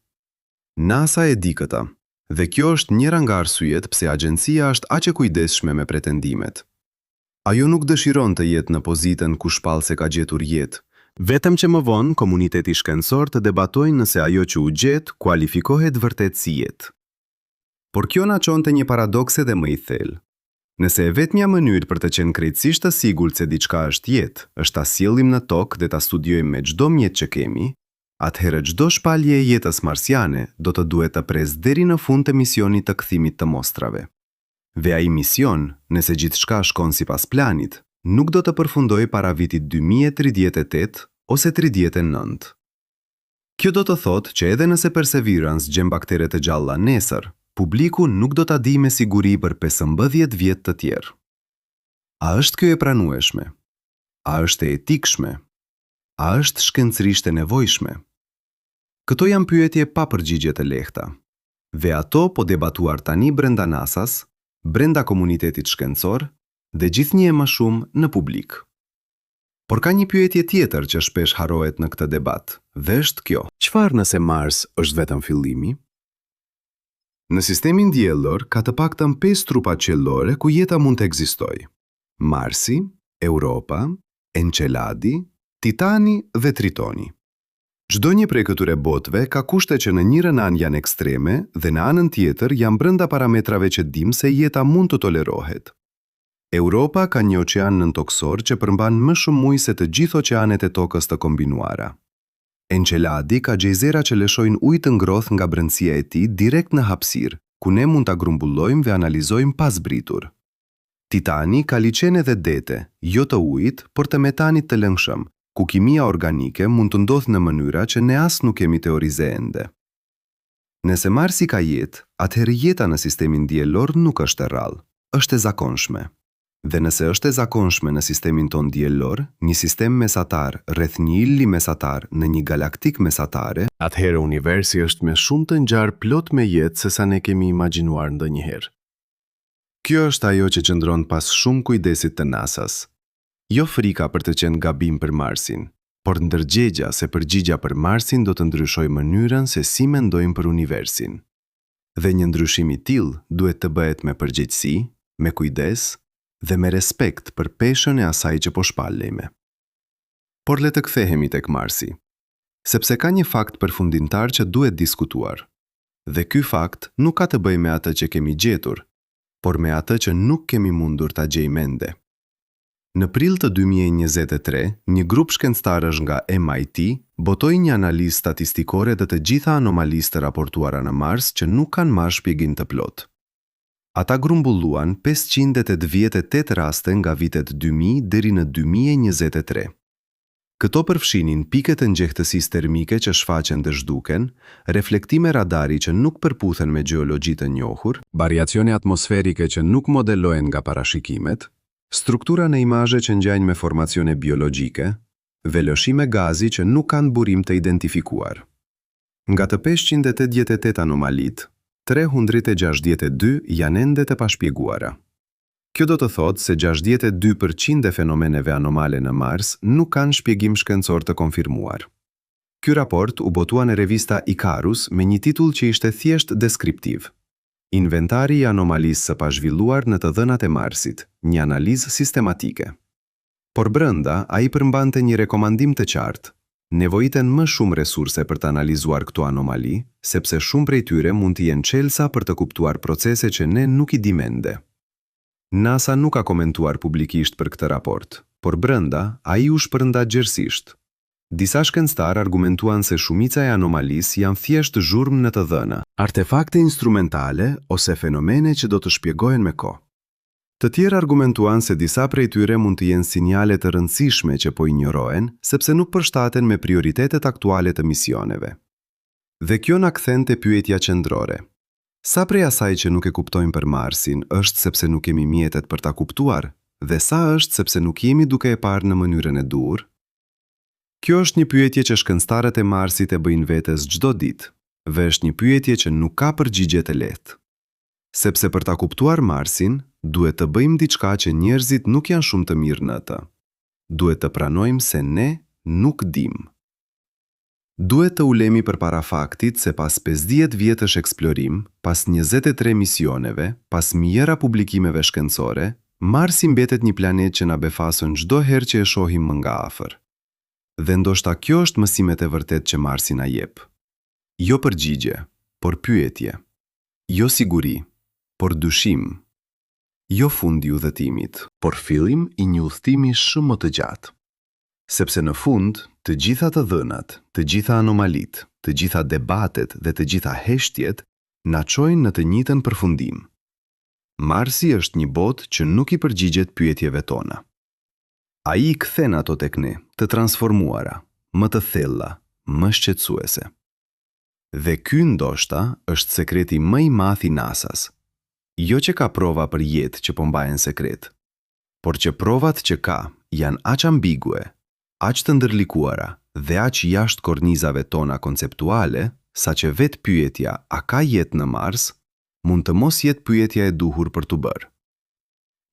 NASA e di këtë, dhe kjo është njëra nga arsyet pse agjencia është aq e kujdesshme me pretendimet. Ajo nuk dëshiron të jetë në pozitën ku shpall se ka gjetur jetë, vetëm që më vonë komuniteti shkencor të debatojë nëse ajo që u gjet kualifikohet vërtet si jetë. Por kjo na çon te një paradoks edhe më i thellë. Nëse e vetmja mënyrë për të qenë krejtësisht të sigurt se diçka është jetë, është ta sjellim në Tokë dhe ta studiojmë me çdo mjet që kemi, atëherë çdo shpallje e jetës marsiane do të duhet të presë deri në fund të misionit të kthimit të mostrave. Dhe ai mision, nëse gjithçka shkon sipas planit, nuk do të përfundojë para vitit 2038 ose 39. Kjo do të thotë që edhe nëse Perseverance gjen baktere të gjalla nesër, publiku nuk do ta dijë me siguri për 15 vjet të tjerë. A është kjo e pranueshme? A është e etikshme? A është shkencërisht e nevojshme? Këto janë pyetje pa përgjigje të lehta. Dhe ato po debatuar tani brenda NASA-s, brenda komunitetit shkencor dhe gjithnjë e më shumë në publik. Por ka një pyetje tjetër që shpesh harrohet në këtë debat, dhe është kjo. Çfarë nëse Mars është vetëm fillimi? Në sistemin diellor ka të paktën pesë trupa qiellore ku jeta mund të ekzistojë. Marsi, Europa, Enceladi, Titani dhe Tritoni. Çdo një prej këtyre botëve ka kushte që në njërën anë janë ekstreme dhe në anën tjetër janë brenda parametrave që dimë se jeta mund të tolerohet. Europa ka një oqean nëntokësor që përmban më shumë ujë se të gjithë oqeanet e Tokës të kombinuara. Enceladi ka gjejzera që lëshojnë ujë të ngrohtë nga brendësia e tij direkt në hapësirë, ku ne mund ta grumbullojmë dhe analizojmë pa zbritur. Titani ka liqene dhe dete, jo të ujit, por të metanit të lëngshëm, ku kimia organike mund të ndodhë në mënyra që ne as nuk kemi teorize ende. Nëse Marsi ka jetë, atëherë jeta në sistemin diellor nuk është e rrallë, është e zakonshme. Dhe nëse është e zakonshme në sistemin tonë diellor, një sistem mesatar rreth një ylli mesatar në një galaktikë mesatare, atëherë universi është me shumë të ngjarë plot me jetë sesa ne kemi imagjinuar ndonjëherë. Kjo është ajo që qëndron pas shumë kujdesit të NASA-s. Jo frika për të qenë gabim për Marsin, por ndërgjegja se përgjigja për Marsin do të ndryshojë mënyrën se si mendojmë për universin. Dhe një ndryshim i tillë duhet të bëhet me përgjegjësi, me kujdes dhe me respekt për peshën e asaj që po shpallejme. Por le të kthehemi tek Marsi. Sepse ka një fakt përfundimtar që duhet diskutuar. Dhe ky fakt nuk ka të bëjë me atë që kemi gjetur, por me atë që nuk kemi mundur ta gjejmë ende. Në prill të 2023, një grup shkencëtarësh nga MIT botoi një analizë statistikore të të gjitha anomalisë të raportuara në Mars që nuk kanë marrë shpjegim të plotë. Ata grumbulluan 588 raste nga vitet 2000 deri në 2023. Këto përfshinin pike të nxehtësisë termike që shfaqen dhe zhduken, reflektime radari që nuk përputhen me gjeologji të njohur, variacione atmosferike që nuk modelohen nga parashikimet, struktura në imazhe që ngjajnë me formacione biologjike, dhe lëshime gazi që nuk kanë burim të identifikuar. Nga të 588 anomalitë, 362 janë ende të pashpjeguara. Kjo do të thotë se 62 për qind e fenomeneve anomale në Mars nuk kanë shpjegim shkencor të konfirmuar. Ky raport u botua në revista Icarus me një titull që ishte thjesht deskriptiv. Inventari i anomalisë së pazhvilluar në të dhënat e Marsit, një analizë sistematike. Por brenda, ai përmbante një rekomandim të qartë, nevojiten më shumë resurse për të analizuar këto anomali, sepse shumë prej tyre mund të jenë çelësa për të kuptuar procese që ne nuk i dimë ende. NASA nuk ka komentuar publikisht për këtë raport, por brenda, ai u shpërnda gjerësisht. Disa shkencëtarë argumentuan se shumica e anomalisë janë thjesht zhurmë në të dhëna, artefakte instrumentale ose fenomene që do të shpjegohen me kohë. Të tjerë argumentuan se disa prej tyre mund të jenë sinjale të rëndësishme që po injorohen, sepse nuk përshtaten me prioritetet aktuale të misioneve. Dhe kjo na kthen te pyetja qendrore. Sa prej asaj që nuk e kuptojmë për Marsin është sepse nuk kemi mjetet për ta kuptuar dhe sa është sepse nuk jemi duke e parë në mënyrën e duhur? Kjo është një pyetje që shkencëtarët e Marsit e bëjnë vetes çdo ditë dhe është një pyetje që nuk ka përgjigje të lehtë. Sepse për ta kuptuar Marsin, duhet të bëjmë diçka që njerëzit nuk janë shumë të mirë në të. Duhet të pranojmë se ne nuk dimë. Duhet të ulemi përpara faktit se pas 50 vjetësh eksplorim, pas 23 misioneve, pas mijëra publikimeve shkencore, Marsi mbetet një planet që na befason çdo herë që e shohim më nga afër. Dhe ndoshta kjo është mësimet e vërtetë që Marsi na jep. Jo përgjigje, por pyetje. Jo siguri, por dyshim. Jo fund i udhëtimit. Por fillim i një udhëtimi shumë më të gjatë. Sepse në fund, të gjitha të dhënat, të gjitha anomalitë, të gjitha debatet dhe të gjitha heshtjet na çojnë në të njëjtën përfundim. Marsi është një botë që nuk i përgjigjet pyetjeve tona. Ai i kthen ato tek ne, të transformuara, më të thella, më shqetësuese. Dhe ky ndoshta është sekreti më i madh i NASA-s. Jo që ka prova për jetë që po mbahen sekret, por që provat që ka janë aq ambigue, aq të ndërlikuara dhe aq jashtë kornizave tona konceptuale, saqë vetë pyetja a ka jetë në Mars, mund të mos jetë pyetja e duhur për t'u bërë.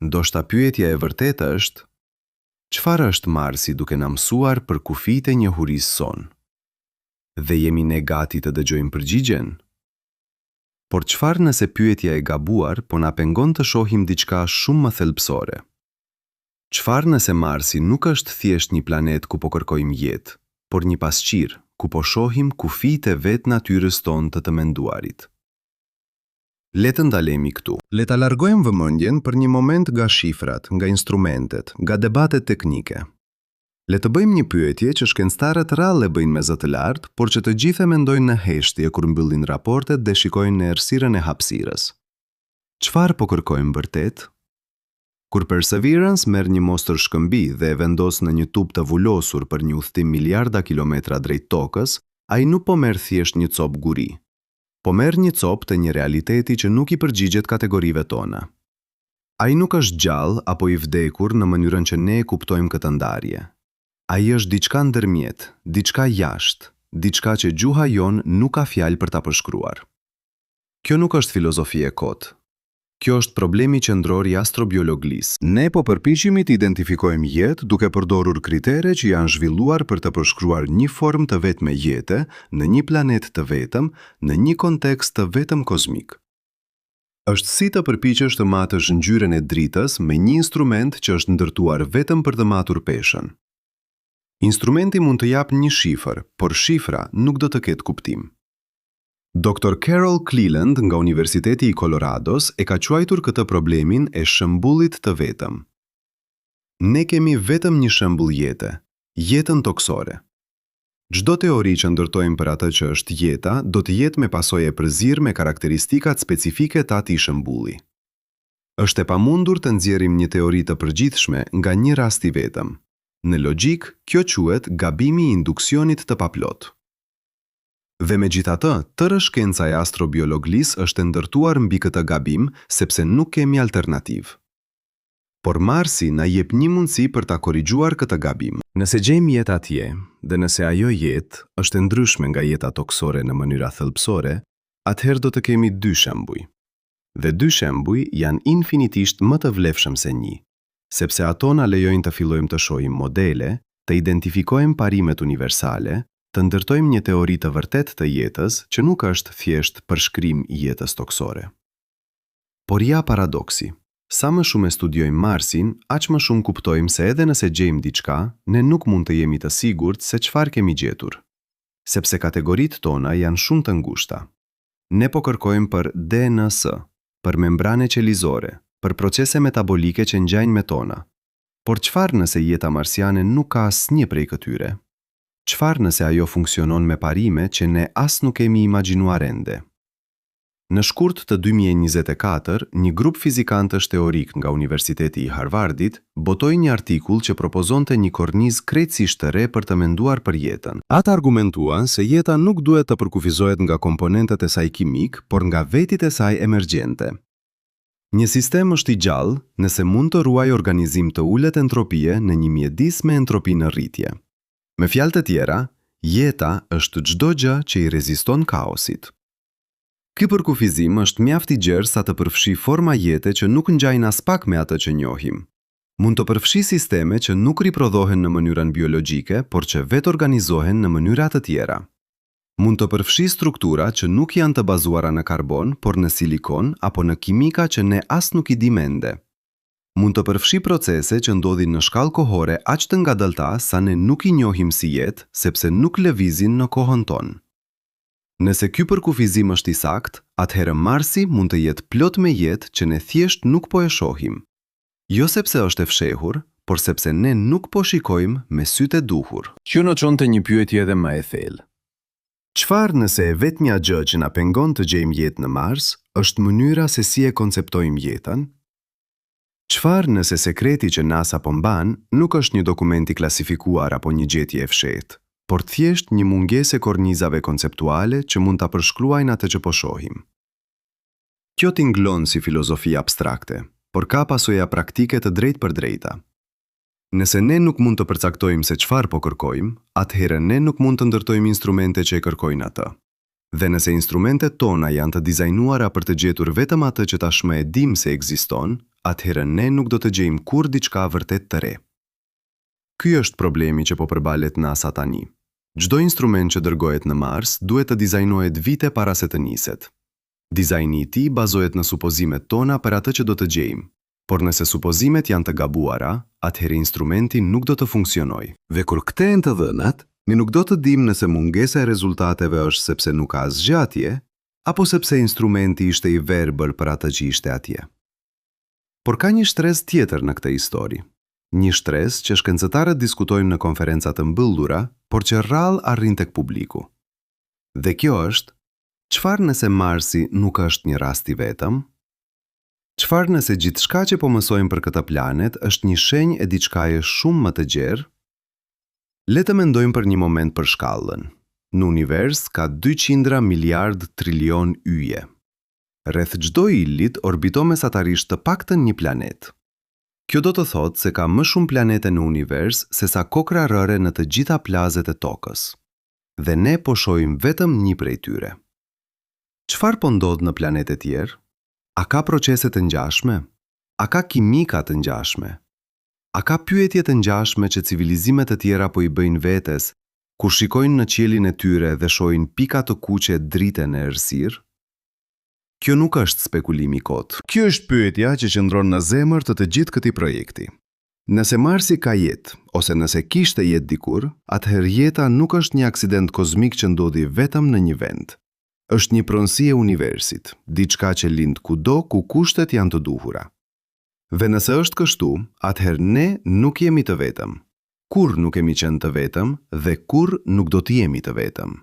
Ndoshta pyetja e vërtetë është, çfarë është Marsi duke na mësuar për kufijtë e njohurisë sonë? Dhe jemi ne gati të dëgjojmë përgjigjen? Por çfarë nëse pyetja e gabuar po na pengon të shohim diçka shumë më thelbësore? Çfarë nëse Marsi nuk është thjesht një planet ku po kërkojmë jetë, por një pasqyrë ku po shohim kufijtë e vetë natyrës tonë të të menduarit? Le të ndalemi këtu. Le ta largojmë vëmendjen për një moment nga shifrat, nga instrumentet, nga debatet teknike. Le të bëjmë një pyetje që shkencëtarët rrallë e bëjnë me zë të lartë, por që të gjithë e mendojnë në heshtje kur mbyllin raportet dhe shikojnë në errësirën e hapësirës. Çfarë po kërkojmë vërtet? Kur Perseverance merr një mostër shkëmbi dhe e vendos në një tub të vulosur për një udhëtim miliarda kilometra drejt Tokës, ai nuk po merr thjesht një copë guri. Po merr një copë të një realiteti që nuk i përgjigjet kategorive tona. Ai nuk është gjallë apo i vdekur në mënyrën që ne e kuptojmë këtë ndarje. Ai është diçka ndërmjet, diçka jashtë, diçka që gjuha jonë nuk ka fjalë për ta përshkruar. Kjo nuk është filozofi e kotë. Kjo është problemi qendror i astrobiologlisë. Ne po përpiqemi të identifikojmë jetë duke përdorur kritere që janë zhvilluar për të përshkruar një formë të vetme jete në një planet të vetëm, në një kontekst të vetëm kozmik. Është si të përpiqesh të matësh ngjyrën e dritës me një instrument që është ndërtuar vetëm për të matur peshën. Instrumenti mund të japë një shifër, por shifra nuk do të ketë kuptim. Doktor Carol Cleland nga Universiteti i Kolorados e ka quajtur këtë problemin e shembullit të vetëm. Ne kemi vetëm një shembull jete, jetën tokësore. Çdo teori që ndërtojmë për atë që është jeta do të jetë me pasojë e përzierë me karakteristikat specifike të atij shembulli. Është e pamundur të nxjerrim një teori të përgjithshme nga një rast i vetëm. Në logjikë, kjo quhet gabimi i induksionit të paplotë. Dhe megjithatë, tërë shkenca e astrobiologlisë është e ndërtuar mbi këtë gabim sepse nuk kemi alternativë. Por Marsi na jep një mundësi për ta korrigjuar këtë gabim. Nëse gjejmë jetë atje, dhe nëse ajo jetë është e ndryshme nga jeta tokësore në mënyra thelbësore, atëherë do të kemi dy shembuj. Dhe dy shembuj janë infinitisht më të vlefshëm se një, sepse ato na lejojnë të fillojmë të shohim modele, të identifikojmë parimet universale, të ndërtojmë një teori të vërtetë të jetës që nuk është thjesht përshkrim i jetës tokësore. Por ja paradoksi. Sa më shumë e studiojmë Marsin, aq më shumë kuptojmë se edhe nëse gjejmë diçka, ne nuk mund të jemi të sigurt se çfarë kemi gjetur. Sepse kategoritë tona janë shumë të ngushta. Ne po kërkojmë për DNS, për membrane qelizore, për procese metabolike që ngjajnë me tona. Por çfarë nëse jeta marsiane nuk ka asnjë prej këtyre? Çfarë nëse ajo funksionon me parime që ne as nuk kemi imagjinuar ende? Në shkurt të 2024, një grup fizikantësh teorikë nga Universiteti i Harvardit botoi një artikull që propozonte një kornizë krejtësisht të re për të menduar për jetën. Ata argumentuan se jeta nuk duhet të përkufizohet nga komponentët e saj kimikë, por nga vetitë e saj emergjente. Një sistem është i gjallë nëse mund të ruajë organizim të ulët entropie në një mjedis me entropi në rritje. Me fjalë të tjera, jeta është çdo gjë që i reziston kaosit. Ky përkufizim është mjaft i gjerë sa të përfshijë forma jete që nuk ngjajnë aspak me atë që njohim. Mund të përfshijë sisteme që nuk riprodhohen në mënyrën biologjike, por që vetorganizohen në mënyra të tjera. Mund të përfshijë struktura që nuk janë të bazuara në karbon, por në silikon apo në kimika që ne as nuk i dimë ende. Mund të përfshijë procese që ndodhin në shkallë kohore aq të ngadalta sa ne nuk i njohim si jetë sepse nuk lëvizin në kohën tonë. Nëse ky përkufizim është i saktë, atëherë Marsi mund të jetë plot me jetë që ne thjesht nuk po e shohim. Jo sepse është e fshehur, por sepse ne nuk po shikojmë me sytë e duhur. Kjo na çon te një pyetje edhe më e thellë. Çfarë nëse e vetmja gjë që na pengon të gjejmë jetë në Mars është mënyra se si e konceptojmë jetën? Çfarë nëse sekreti që NASA po mban nuk është një dokument i klasifikuar apo një gjetje e fshehtë, por thjesht një mungesë e kornizave konceptuale që mund ta përshkruajnë atë që po shohim? Kjo tingëllon si filozofi abstrakte, por ka pasoja praktike të drejtpërdrejta. Nëse ne nuk mund të përcaktojmë se çfarë po kërkojmë, atëherë ne nuk mund të ndërtojmë instrumente që e kërkojnë atë. Dhe nëse instrumentet tona janë të dizajnuara për të gjetur vetëm atë që tashmë e dimë se ekziston, atëherë ne nuk do të gjejmë kurrë diçka vërtet të re. Ky është problemi që po përballet NASA tani. Çdo instrument që dërgohet në Mars duhet të dizajnohet vite para se të niset. Dizajni i tij bazohet në supozimet tona për atë që do të gjejmë, Por nëse supozimet janë të gabuara, atëherë instrumenti nuk do të funksionojë. Dhe kur kthehen të dhënat, ne nuk do të dimë nëse mungesa e rezultateve është sepse nuk ka asgjë atje, apo sepse instrumenti ishte i verbër për atë që ishte atje. Por ka një shtresë tjetër në këtë histori. Një shtresë që shkencëtarët diskutojnë në konferenca të mbyllura, por që rrallë arrin tek publiku. Dhe kjo është, çfarë nëse Marsi nuk është një rast i vetëm? Çfarë nëse gjithçka që po mësojmë për këtë planet është një shenjë e diçkaje shumë më të gjerë? Le të mendojmë për një moment për shkallën. Në univers ka dy qindra miliardë trilionë yje. Rreth çdo yllit orbiton mesatarisht të paktën një planet. Kjo do të thotë se ka më shumë planete në univers sesa kokrra rëre në të gjitha plazhet e Tokës. Dhe ne po shohim vetëm një prej tyre. Çfarë po ndodh në planetet e tjerë? A ka procese të ngjashme? A ka kimika të ngjashme? A ka pyetje të ngjashme që civilizime të tjera po i bëjnë vetes kur shikojnë në qiellin e tyre dhe shohin pika të kuqe drite në errësirë? Kjo nuk është spekulim i kotë. Kjo është pyetja që qëndron në zemër të të gjithë këtij projekti. Nëse Marsi ka jetë, ose nëse kishte jetë dikur, atëherë jeta nuk është një aksident kozmik që ndodhi vetëm në një vend. Është një pronësi e universit, diçka që lind kudo ku kushtet janë të duhura. Dhe nëse është kështu, atëherë ne nuk jemi të vetëm. Kurrë nuk kemi qenë të vetëm dhe kurrë nuk do të jemi të vetëm.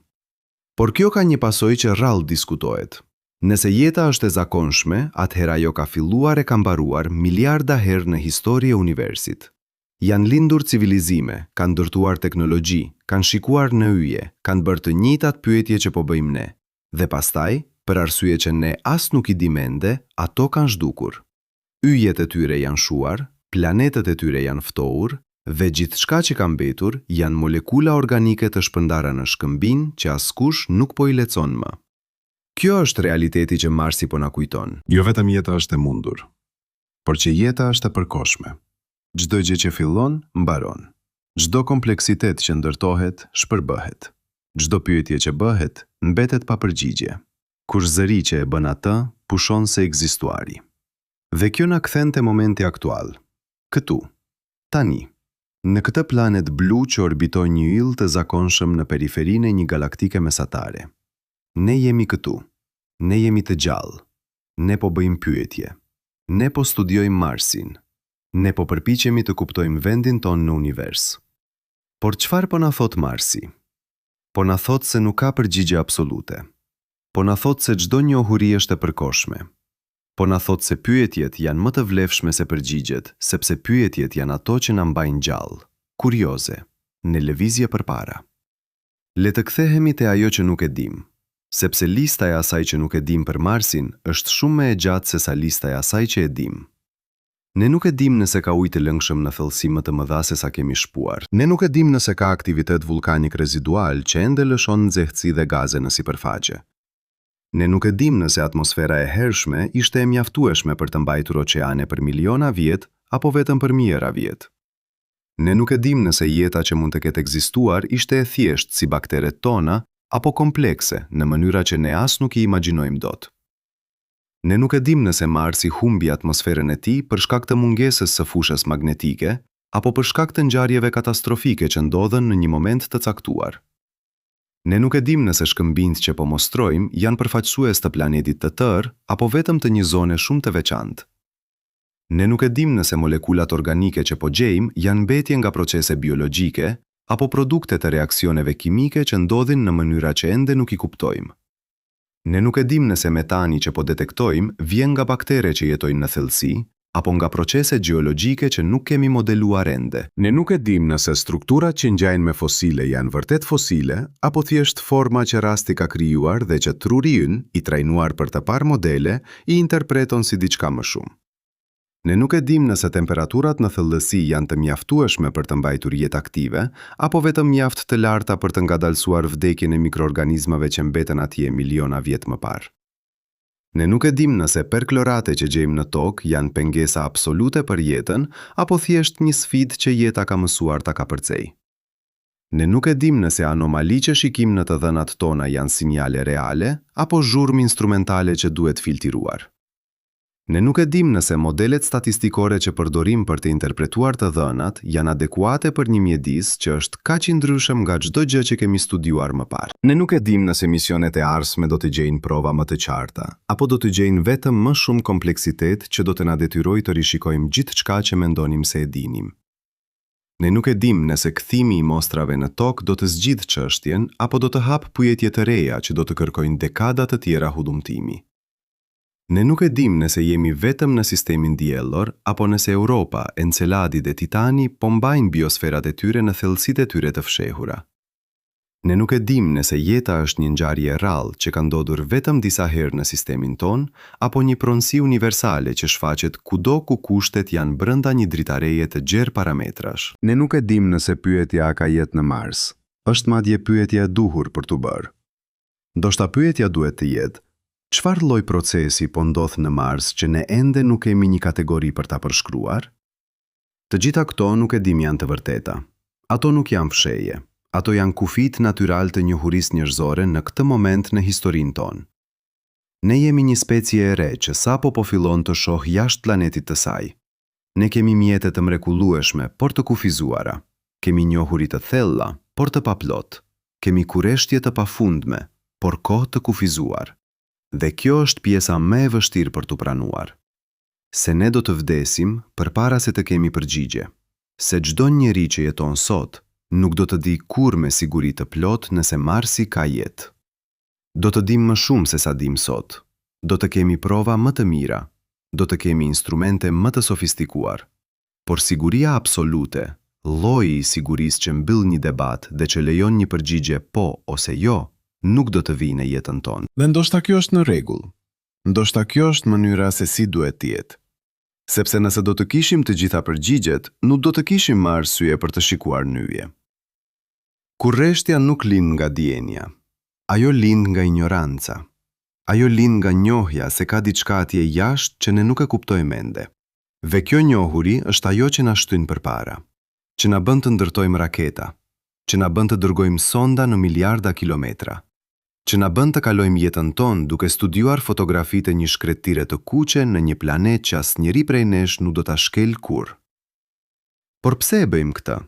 Por kjo ka një pasojë që rrallë diskutohet. Nëse jeta është e zakonshme, atëherë ajo ka filluar e ka mbaruar miliarda herë në histori e universit. Janë lindur civilizime, kanë ndërtuar teknologji, kanë shikuar në yje, kanë bërë të njëjtat pyetje që po bëjmë ne. Dhe pastaj, për arsye që ne as nuk i dimë ende, ato kanë zhdukur. Yjet e tyre janë shuar, planetët e tyre janë ftohur, dhe gjithçka që ka mbetur janë molekula organike të shpërndara në shkëmbinj që askush nuk po i lexon më. Kjo është realiteti që Marsi po na kujton. Jo vetëm jeta është e mundur, por që jeta është e përkohshme. Çdo gjë që fillon, mbaron. Çdo kompleksitet që ndërtohet, shpërbëhet. Çdo pyetje që bëhet, mbetet pa përgjigje. Kur zëri që e bën atë, pushon së ekzistuari. Dhe kjo na kthen te momenti aktual. Këtu. Tani. Në këtë planet blu që orbiton një yll të zakonshëm në periferinë e një galaktike mesatare. Ne jemi këtu. Ne jemi të gjallë. Ne po bëjmë pyetje. Ne po studiojmë Marsin. Ne po përpiqemi të kuptojmë vendin tonë në univers. Por çfarë po na thotë Marsi? Po na thotë se nuk ka përgjigje absolute. Po na thotë se çdo njohuri është e përkohshme. Po na thotë se pyetjet janë më të vlefshme se përgjigjet, sepse pyetjet janë ato që na mbajnë gjallë, kurioze, në lëvizje përpara. Le të kthehemi te ajo që nuk e dimë, sepse lista e asaj që nuk e dimë për Marsin është shumë më e gjatë sesa lista e asaj që e dimë. Ne nuk e dimë nëse ka ujë të lëngshëm në thellësi më të mëdha sesa kemi shpuar. Ne nuk e dimë nëse ka aktivitet vullkanik rezidual që ende lëshon nxehtësi dhe gaze në sipërfaqe. Ne nuk e dimë nëse atmosfera e hershme ishte e mjaftueshme për të mbajtur oqeane për miliona vjet apo vetëm për mijëra vjet. Ne nuk e dimë nëse jeta që mund të ketë ekzistuar ishte e thjeshtë si bakteret tona apo komplekse në mënyra që ne as nuk i imagjinojmë dot. Ne nuk e dimë nëse Marsi humbi atmosferën e tij për shkak të mungesës së fushës magnetike, apo për shkak të ngjarjeve katastrofike që ndodhën në një moment të caktuar. Ne nuk e dimë nëse shkëmbinjtë që po mostrojmë janë përfaqësues të planetit të tërë apo vetëm të një zone shumë të veçantë. Ne nuk e dimë nëse molekulat organike që po gjejmë janë mbetje nga procese biologjike apo produkte të reaksioneve kimike që ndodhin në mënyra që ende nuk i kuptojmë. Ne nuk e dimë nëse metani që po detektojmë vjen nga baktere që jetojnë në thellësi, apo nga procese gjeologjike që nuk kemi modeluar ende. Ne nuk e dimë nëse strukturat që ngjajnë me fosile janë vërtet fosile, apo thjesht forma që rasti ka krijuar dhe që truri ynë, i trajnuar për të parë modele, i interpreton si diçka më shumë. Ne nuk e dimë nëse temperaturat në thellësi janë të mjaftueshme për të mbajtur jetë aktive, apo vetëm mjaft të larta për të ngadalësuar vdekjen e mikroorganizmave që mbetën atje miliona vjet më parë. Ne nuk e dimë nëse perklorate që gjejmë në Tokë janë pengesa absolute për jetën, apo thjesht një sfidë që jeta ka mësuar ta kapërcejë. Ne nuk e dimë nëse anomali që shikim në të dhënat tona janë sinjale reale, apo zhurmë instrumentale që duhet filtiruar. Ne nuk e dimë nëse modelet statistikore që përdorim për të interpretuar të dhënat janë adekuate për një mjedis që është kaq i ndryshëm nga çdo gjë që kemi studiuar më parë. Ne nuk e dimë nëse misionet e ardhshme do të gjejnë prova më të qarta, apo do të gjejnë vetëm më shumë kompleksitet që do të na detyrojë të rishikojmë gjithçka që mendonim se e dinim. Ne nuk e dimë nëse kthimi i mostrave në Tokë do të zgjidhë çështjen apo do të hapë pyetje të reja që do të kërkojnë dekada të tjera hulumtimi. Ne nuk e dimë nëse jemi vetëm në sistemin diellor apo nëse Europa, Enceladi dhe Titani po mbajnë biosferat e tyre në thellësitë e tyre të fshehura. Ne nuk e dimë nëse jeta është një ngjarje e rrallë që ka ndodhur vetëm disa herë në sistemin tonë apo një pronësi universale që shfaqet kudo ku kushtet janë brenda një dritareje të gjerë parametrash. Ne nuk e dimë nëse pyetja a ka jetë në Mars, është madje pyetja e duhur për t'u bërë. Ndoshta pyetja duhet të jetë, çfarë lloj procesi po ndodh në Mars që ne ende nuk kemi një kategori për ta përshkruar? Të gjitha këto nuk e dimë janë të vërteta. Ato nuk janë fshehje. Ato janë kufijtë natyralë të njohurisë njerëzore në këtë moment në historinë tonë. Ne jemi një specie e re që sapo po fillon të shohë jashtë planetit të saj. Ne kemi mjete të mrekullueshme, por të kufizuara. Kemi njohuri të thella, por të paplotë. Kemi kureshtje të pafundme, por kohë të kufizuar. Dhe kjo është pjesa më e vështirë për t'u pranuar. Se ne do të vdesim përpara se të kemi përgjigje. Se çdo njeri që jeton sot nuk do të dijë kurrë me siguri të plotë nëse Marsi ka jetë. Do të dimë më shumë se sa dimë sot. Do të kemi prova më të mira. Do të kemi instrumente më të sofistikuar. Por siguria absolute, lloji i sigurisë që mbyll një debat dhe që lejon një përgjigje po ose jo, nuk do të vijë në jetën tonë. Dhe ndoshta kjo është në rregull. Ndoshta kjo është mënyra se si duhet të jetë. Sepse nëse do të kishim të gjitha përgjigjet, nuk do të kishim më arsye për të shikuar në yje. Kurreshtja nuk lind nga dijenia. Ajo lind nga injoranca. Ajo lind nga njohja se ka diçka atje jashtë që ne nuk e kuptojmë ende. Dhe kjo njohuri është ajo që na shtyn përpara. Që na bën të ndërtojmë raketa. Që na bën të dërgojmë sonda në miliarda kilometra. Që na bën të kalojmë jetën tonë duke studiuar fotografitë e një shkretëtire të kuqe në një planet që asnjëri prej nesh nuk do ta shkelë kurrë. Por pse e bëjmë këtë?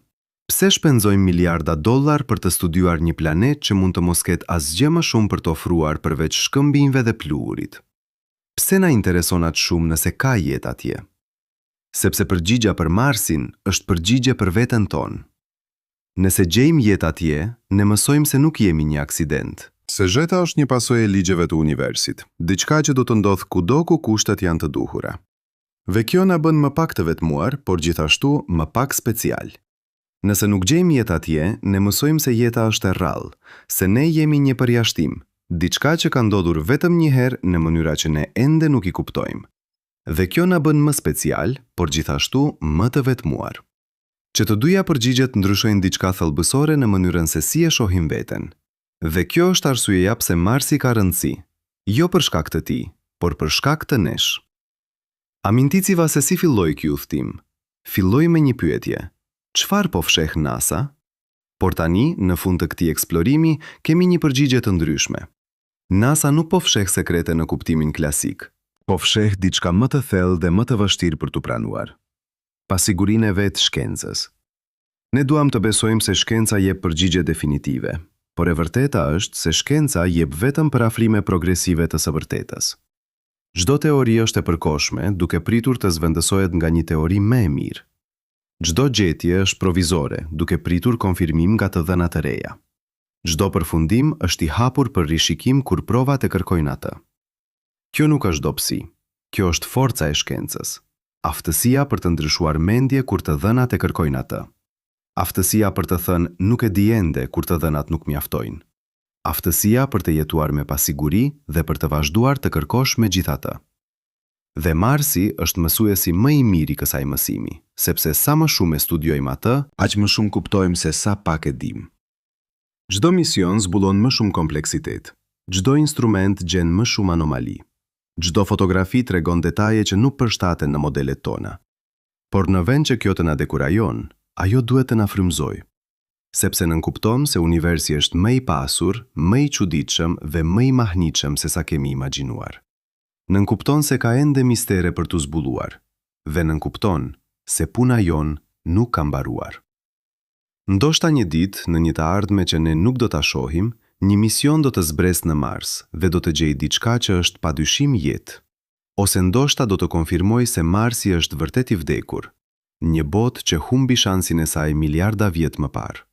Pse shpenzojmë miliarda dollarë për të studiuar një planet që mund të mos ketë asgjë më shumë për të ofruar përveç shkëmbinjve dhe pluhurit? Pse na intereson aq shumë nëse ka jetë atje? Sepse përgjigja për Marsin është përgjigje për veten tonë. Nëse gjejmë jetë atje, ne mësojmë se nuk jemi një aksident. Se jeta është një pasojë e ligjeve të universit, diçka që do të ndodhë kudo ku kushtet janë të duhura. Dhe kjo na bën më pak të vetmuar, por gjithashtu më pak special. Nëse nuk gjejmë jetë atje, ne mësojmë se jeta është e rrallë, se ne jemi një përjashtim, diçka që ka ndodhur vetëm një herë në mënyra që ne ende nuk i kuptojmë. Dhe kjo na bën më special, por gjithashtu më të vetmuar. Që të dyja përgjigjet ndryshojnë diçka thelbësore në mënyrën se si e shohim veten. Dhe kjo është arsyeja pse Marsi ka rëndësi, jo për shkak të tij, por për shkak të nesh. Aminticiva se si filloi ky udhëtim. Filloi me një pyetje, Çfarë po fsheh NASA? Por tani, në fund të këtij eksplorimi, kemi një përgjigje të ndryshme. NASA nuk po fsheh sekrete në kuptimin klasik. Po fsheh diçka më të thellë dhe më të vështirë për t'u pranuar. Pasigurinë e vetë shkencës. Ne duam të besojmë se shkenca jep përgjigje definitive, por e vërteta është se shkenca jep vetëm përafrime progresive të së vërtetës. Çdo teori është e përkohshme, duke pritur të zvendësohet nga një teori më e mirë. Çdo gjetje është provizore, duke pritur konfirmim nga të dhëna të reja. Çdo përfundim është i hapur për rishikim kur provat e kërkojnë atë. Kjo nuk është dobësi, kjo është forca e shkencës. Aftësia për të ndryshuar mendje kur të dhënat e kërkojnë atë. Aftësia për të thënë nuk e di ende kur të dhënat nuk mjaftojnë. Aftësia për të jetuar me pasiguri dhe për të vazhduar të kërkosh megjithatë. Dhe Marsi është mësuesi më i mirë i kësaj mësimi, sepse sa më shumë e studiojmë atë, Aq më shumë kuptojmë se sa pak e dimë. Çdo mision zbulon më shumë kompleksitet. Çdo instrument gjen më shumë anomali. Çdo fotografi tregon detaje që nuk përshtaten në modelet tona. Por në vend që kjo të na dekurajon, ajo duhet të na frymëzojë. Sepse nënkupton se universi është më i pasur, më i çuditshëm dhe më i mahnitshëm se sa kemi imagjinuar. Nënkupton se ka ende mistere për t'u zbuluar. Dhe nënkupton se puna jonë nuk ka mbaruar. Ndoshta një ditë, në një të ardhme që ne nuk do ta shohim, një mision do të zbresë në Mars dhe do të gjejë diçka që është padyshim jetë. Ose ndoshta do të konfirmojë se Marsi është vërtet i vdekur, një botë që humbi shansin e saj miliarda vjet më parë.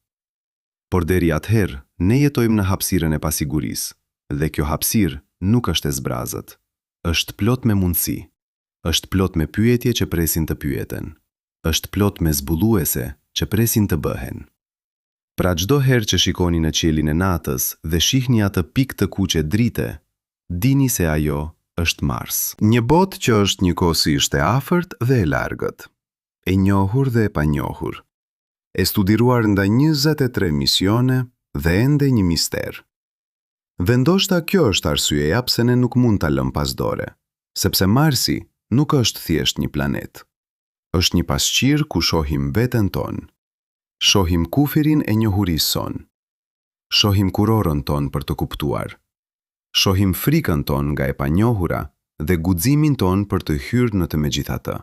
Por deri atëherë, ne jetojmë në hapësirën e pasigurisë, dhe kjo hapësirë nuk është e zbrazët. Është plot me mundësi. Është plot me pyetje që presin të pyeten. Është plot me zbuluese që presin të bëhen. Pra çdo herë që shikoni në qiellin e natës dhe shihni atë pikë të kuqe drite, dini se ajo është Mars. Një botë që është njëkohësisht e afërt dhe e largët. E njohur dhe e panjohur. E studiruar nga 23 misione dhe ende një mister. Dhe ndoshta kjo është arsyeja pse ne nuk mund ta lëmë pas dore, sepse Marsi nuk është thjesht një planet. Është një pasqyrë ku shohim veten tonë. Shohim kufirin e njohurisë sonë. Shohim kurorën tonë për të kuptuar. Shohim frikën tonë nga e panjohura dhe guximin tonë për të hyrë në të megjithatë.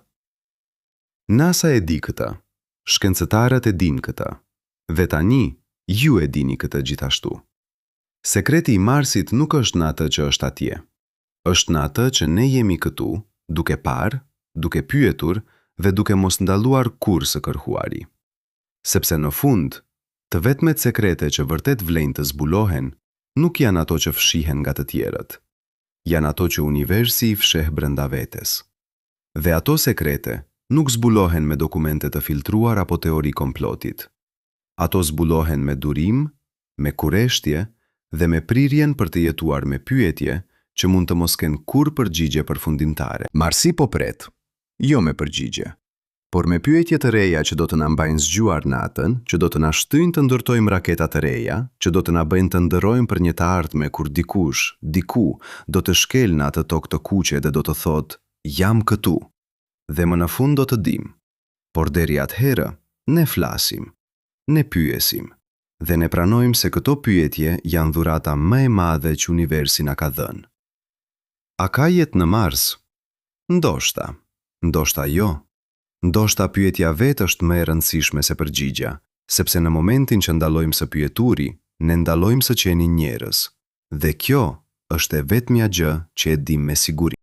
NASA e di këtë. Shkencëtarët e dinë këtë. Dhe tani, ju e dini këtë gjithashtu. Sekreti i Marsit nuk është në atë që është atje. Është në atë që ne jemi këtu, duke parë, duke pyetur dhe duke mos ndaluar kurrë së kërkuari. Sepse në fund, të vetmet sekrete që vërtet vlejnë të zbulohen, nuk janë ato që fshihen nga të tjerët. Janë ato që universi i fsheh brenda vetes. Dhe ato sekrete nuk zbulohen me dokumente të filtruar apo teori komplotit. Ato zbulohen me durim, me kureshtje dhe me prirjen për të jetuar me pyetje që mund të mos kenë kurrë përgjigje përfundimtare. Marsi po pret, jo me përgjigje, por me pyetje të reja që do të na mbajnë zgjuar natën, që do të na shtyjnë të ndërtojmë raketa të reja, që do të na bëjnë të ëndërrojmë për një të ardhme kur dikush, diku, do të shkelë në atë tokë të kuqe dhe do të thotë, jam këtu. Dhe më në fund do të dimë. Por deri atëherë, ne flasim, ne pyesim, dhe ne pranojmë se këto pyetje janë dhurata më e madhe që universi na ka dhënë. A ka jetë në Mars? Ndoshta. Ndoshta jo. Ndoshta pyetja vetë është më e rëndësishme se përgjigja, sepse në momentin që ndalojmë së pyeturi, ne ndalojmë së qeni njerëz. Dhe kjo është e vetmja gjë që e dimë me siguri.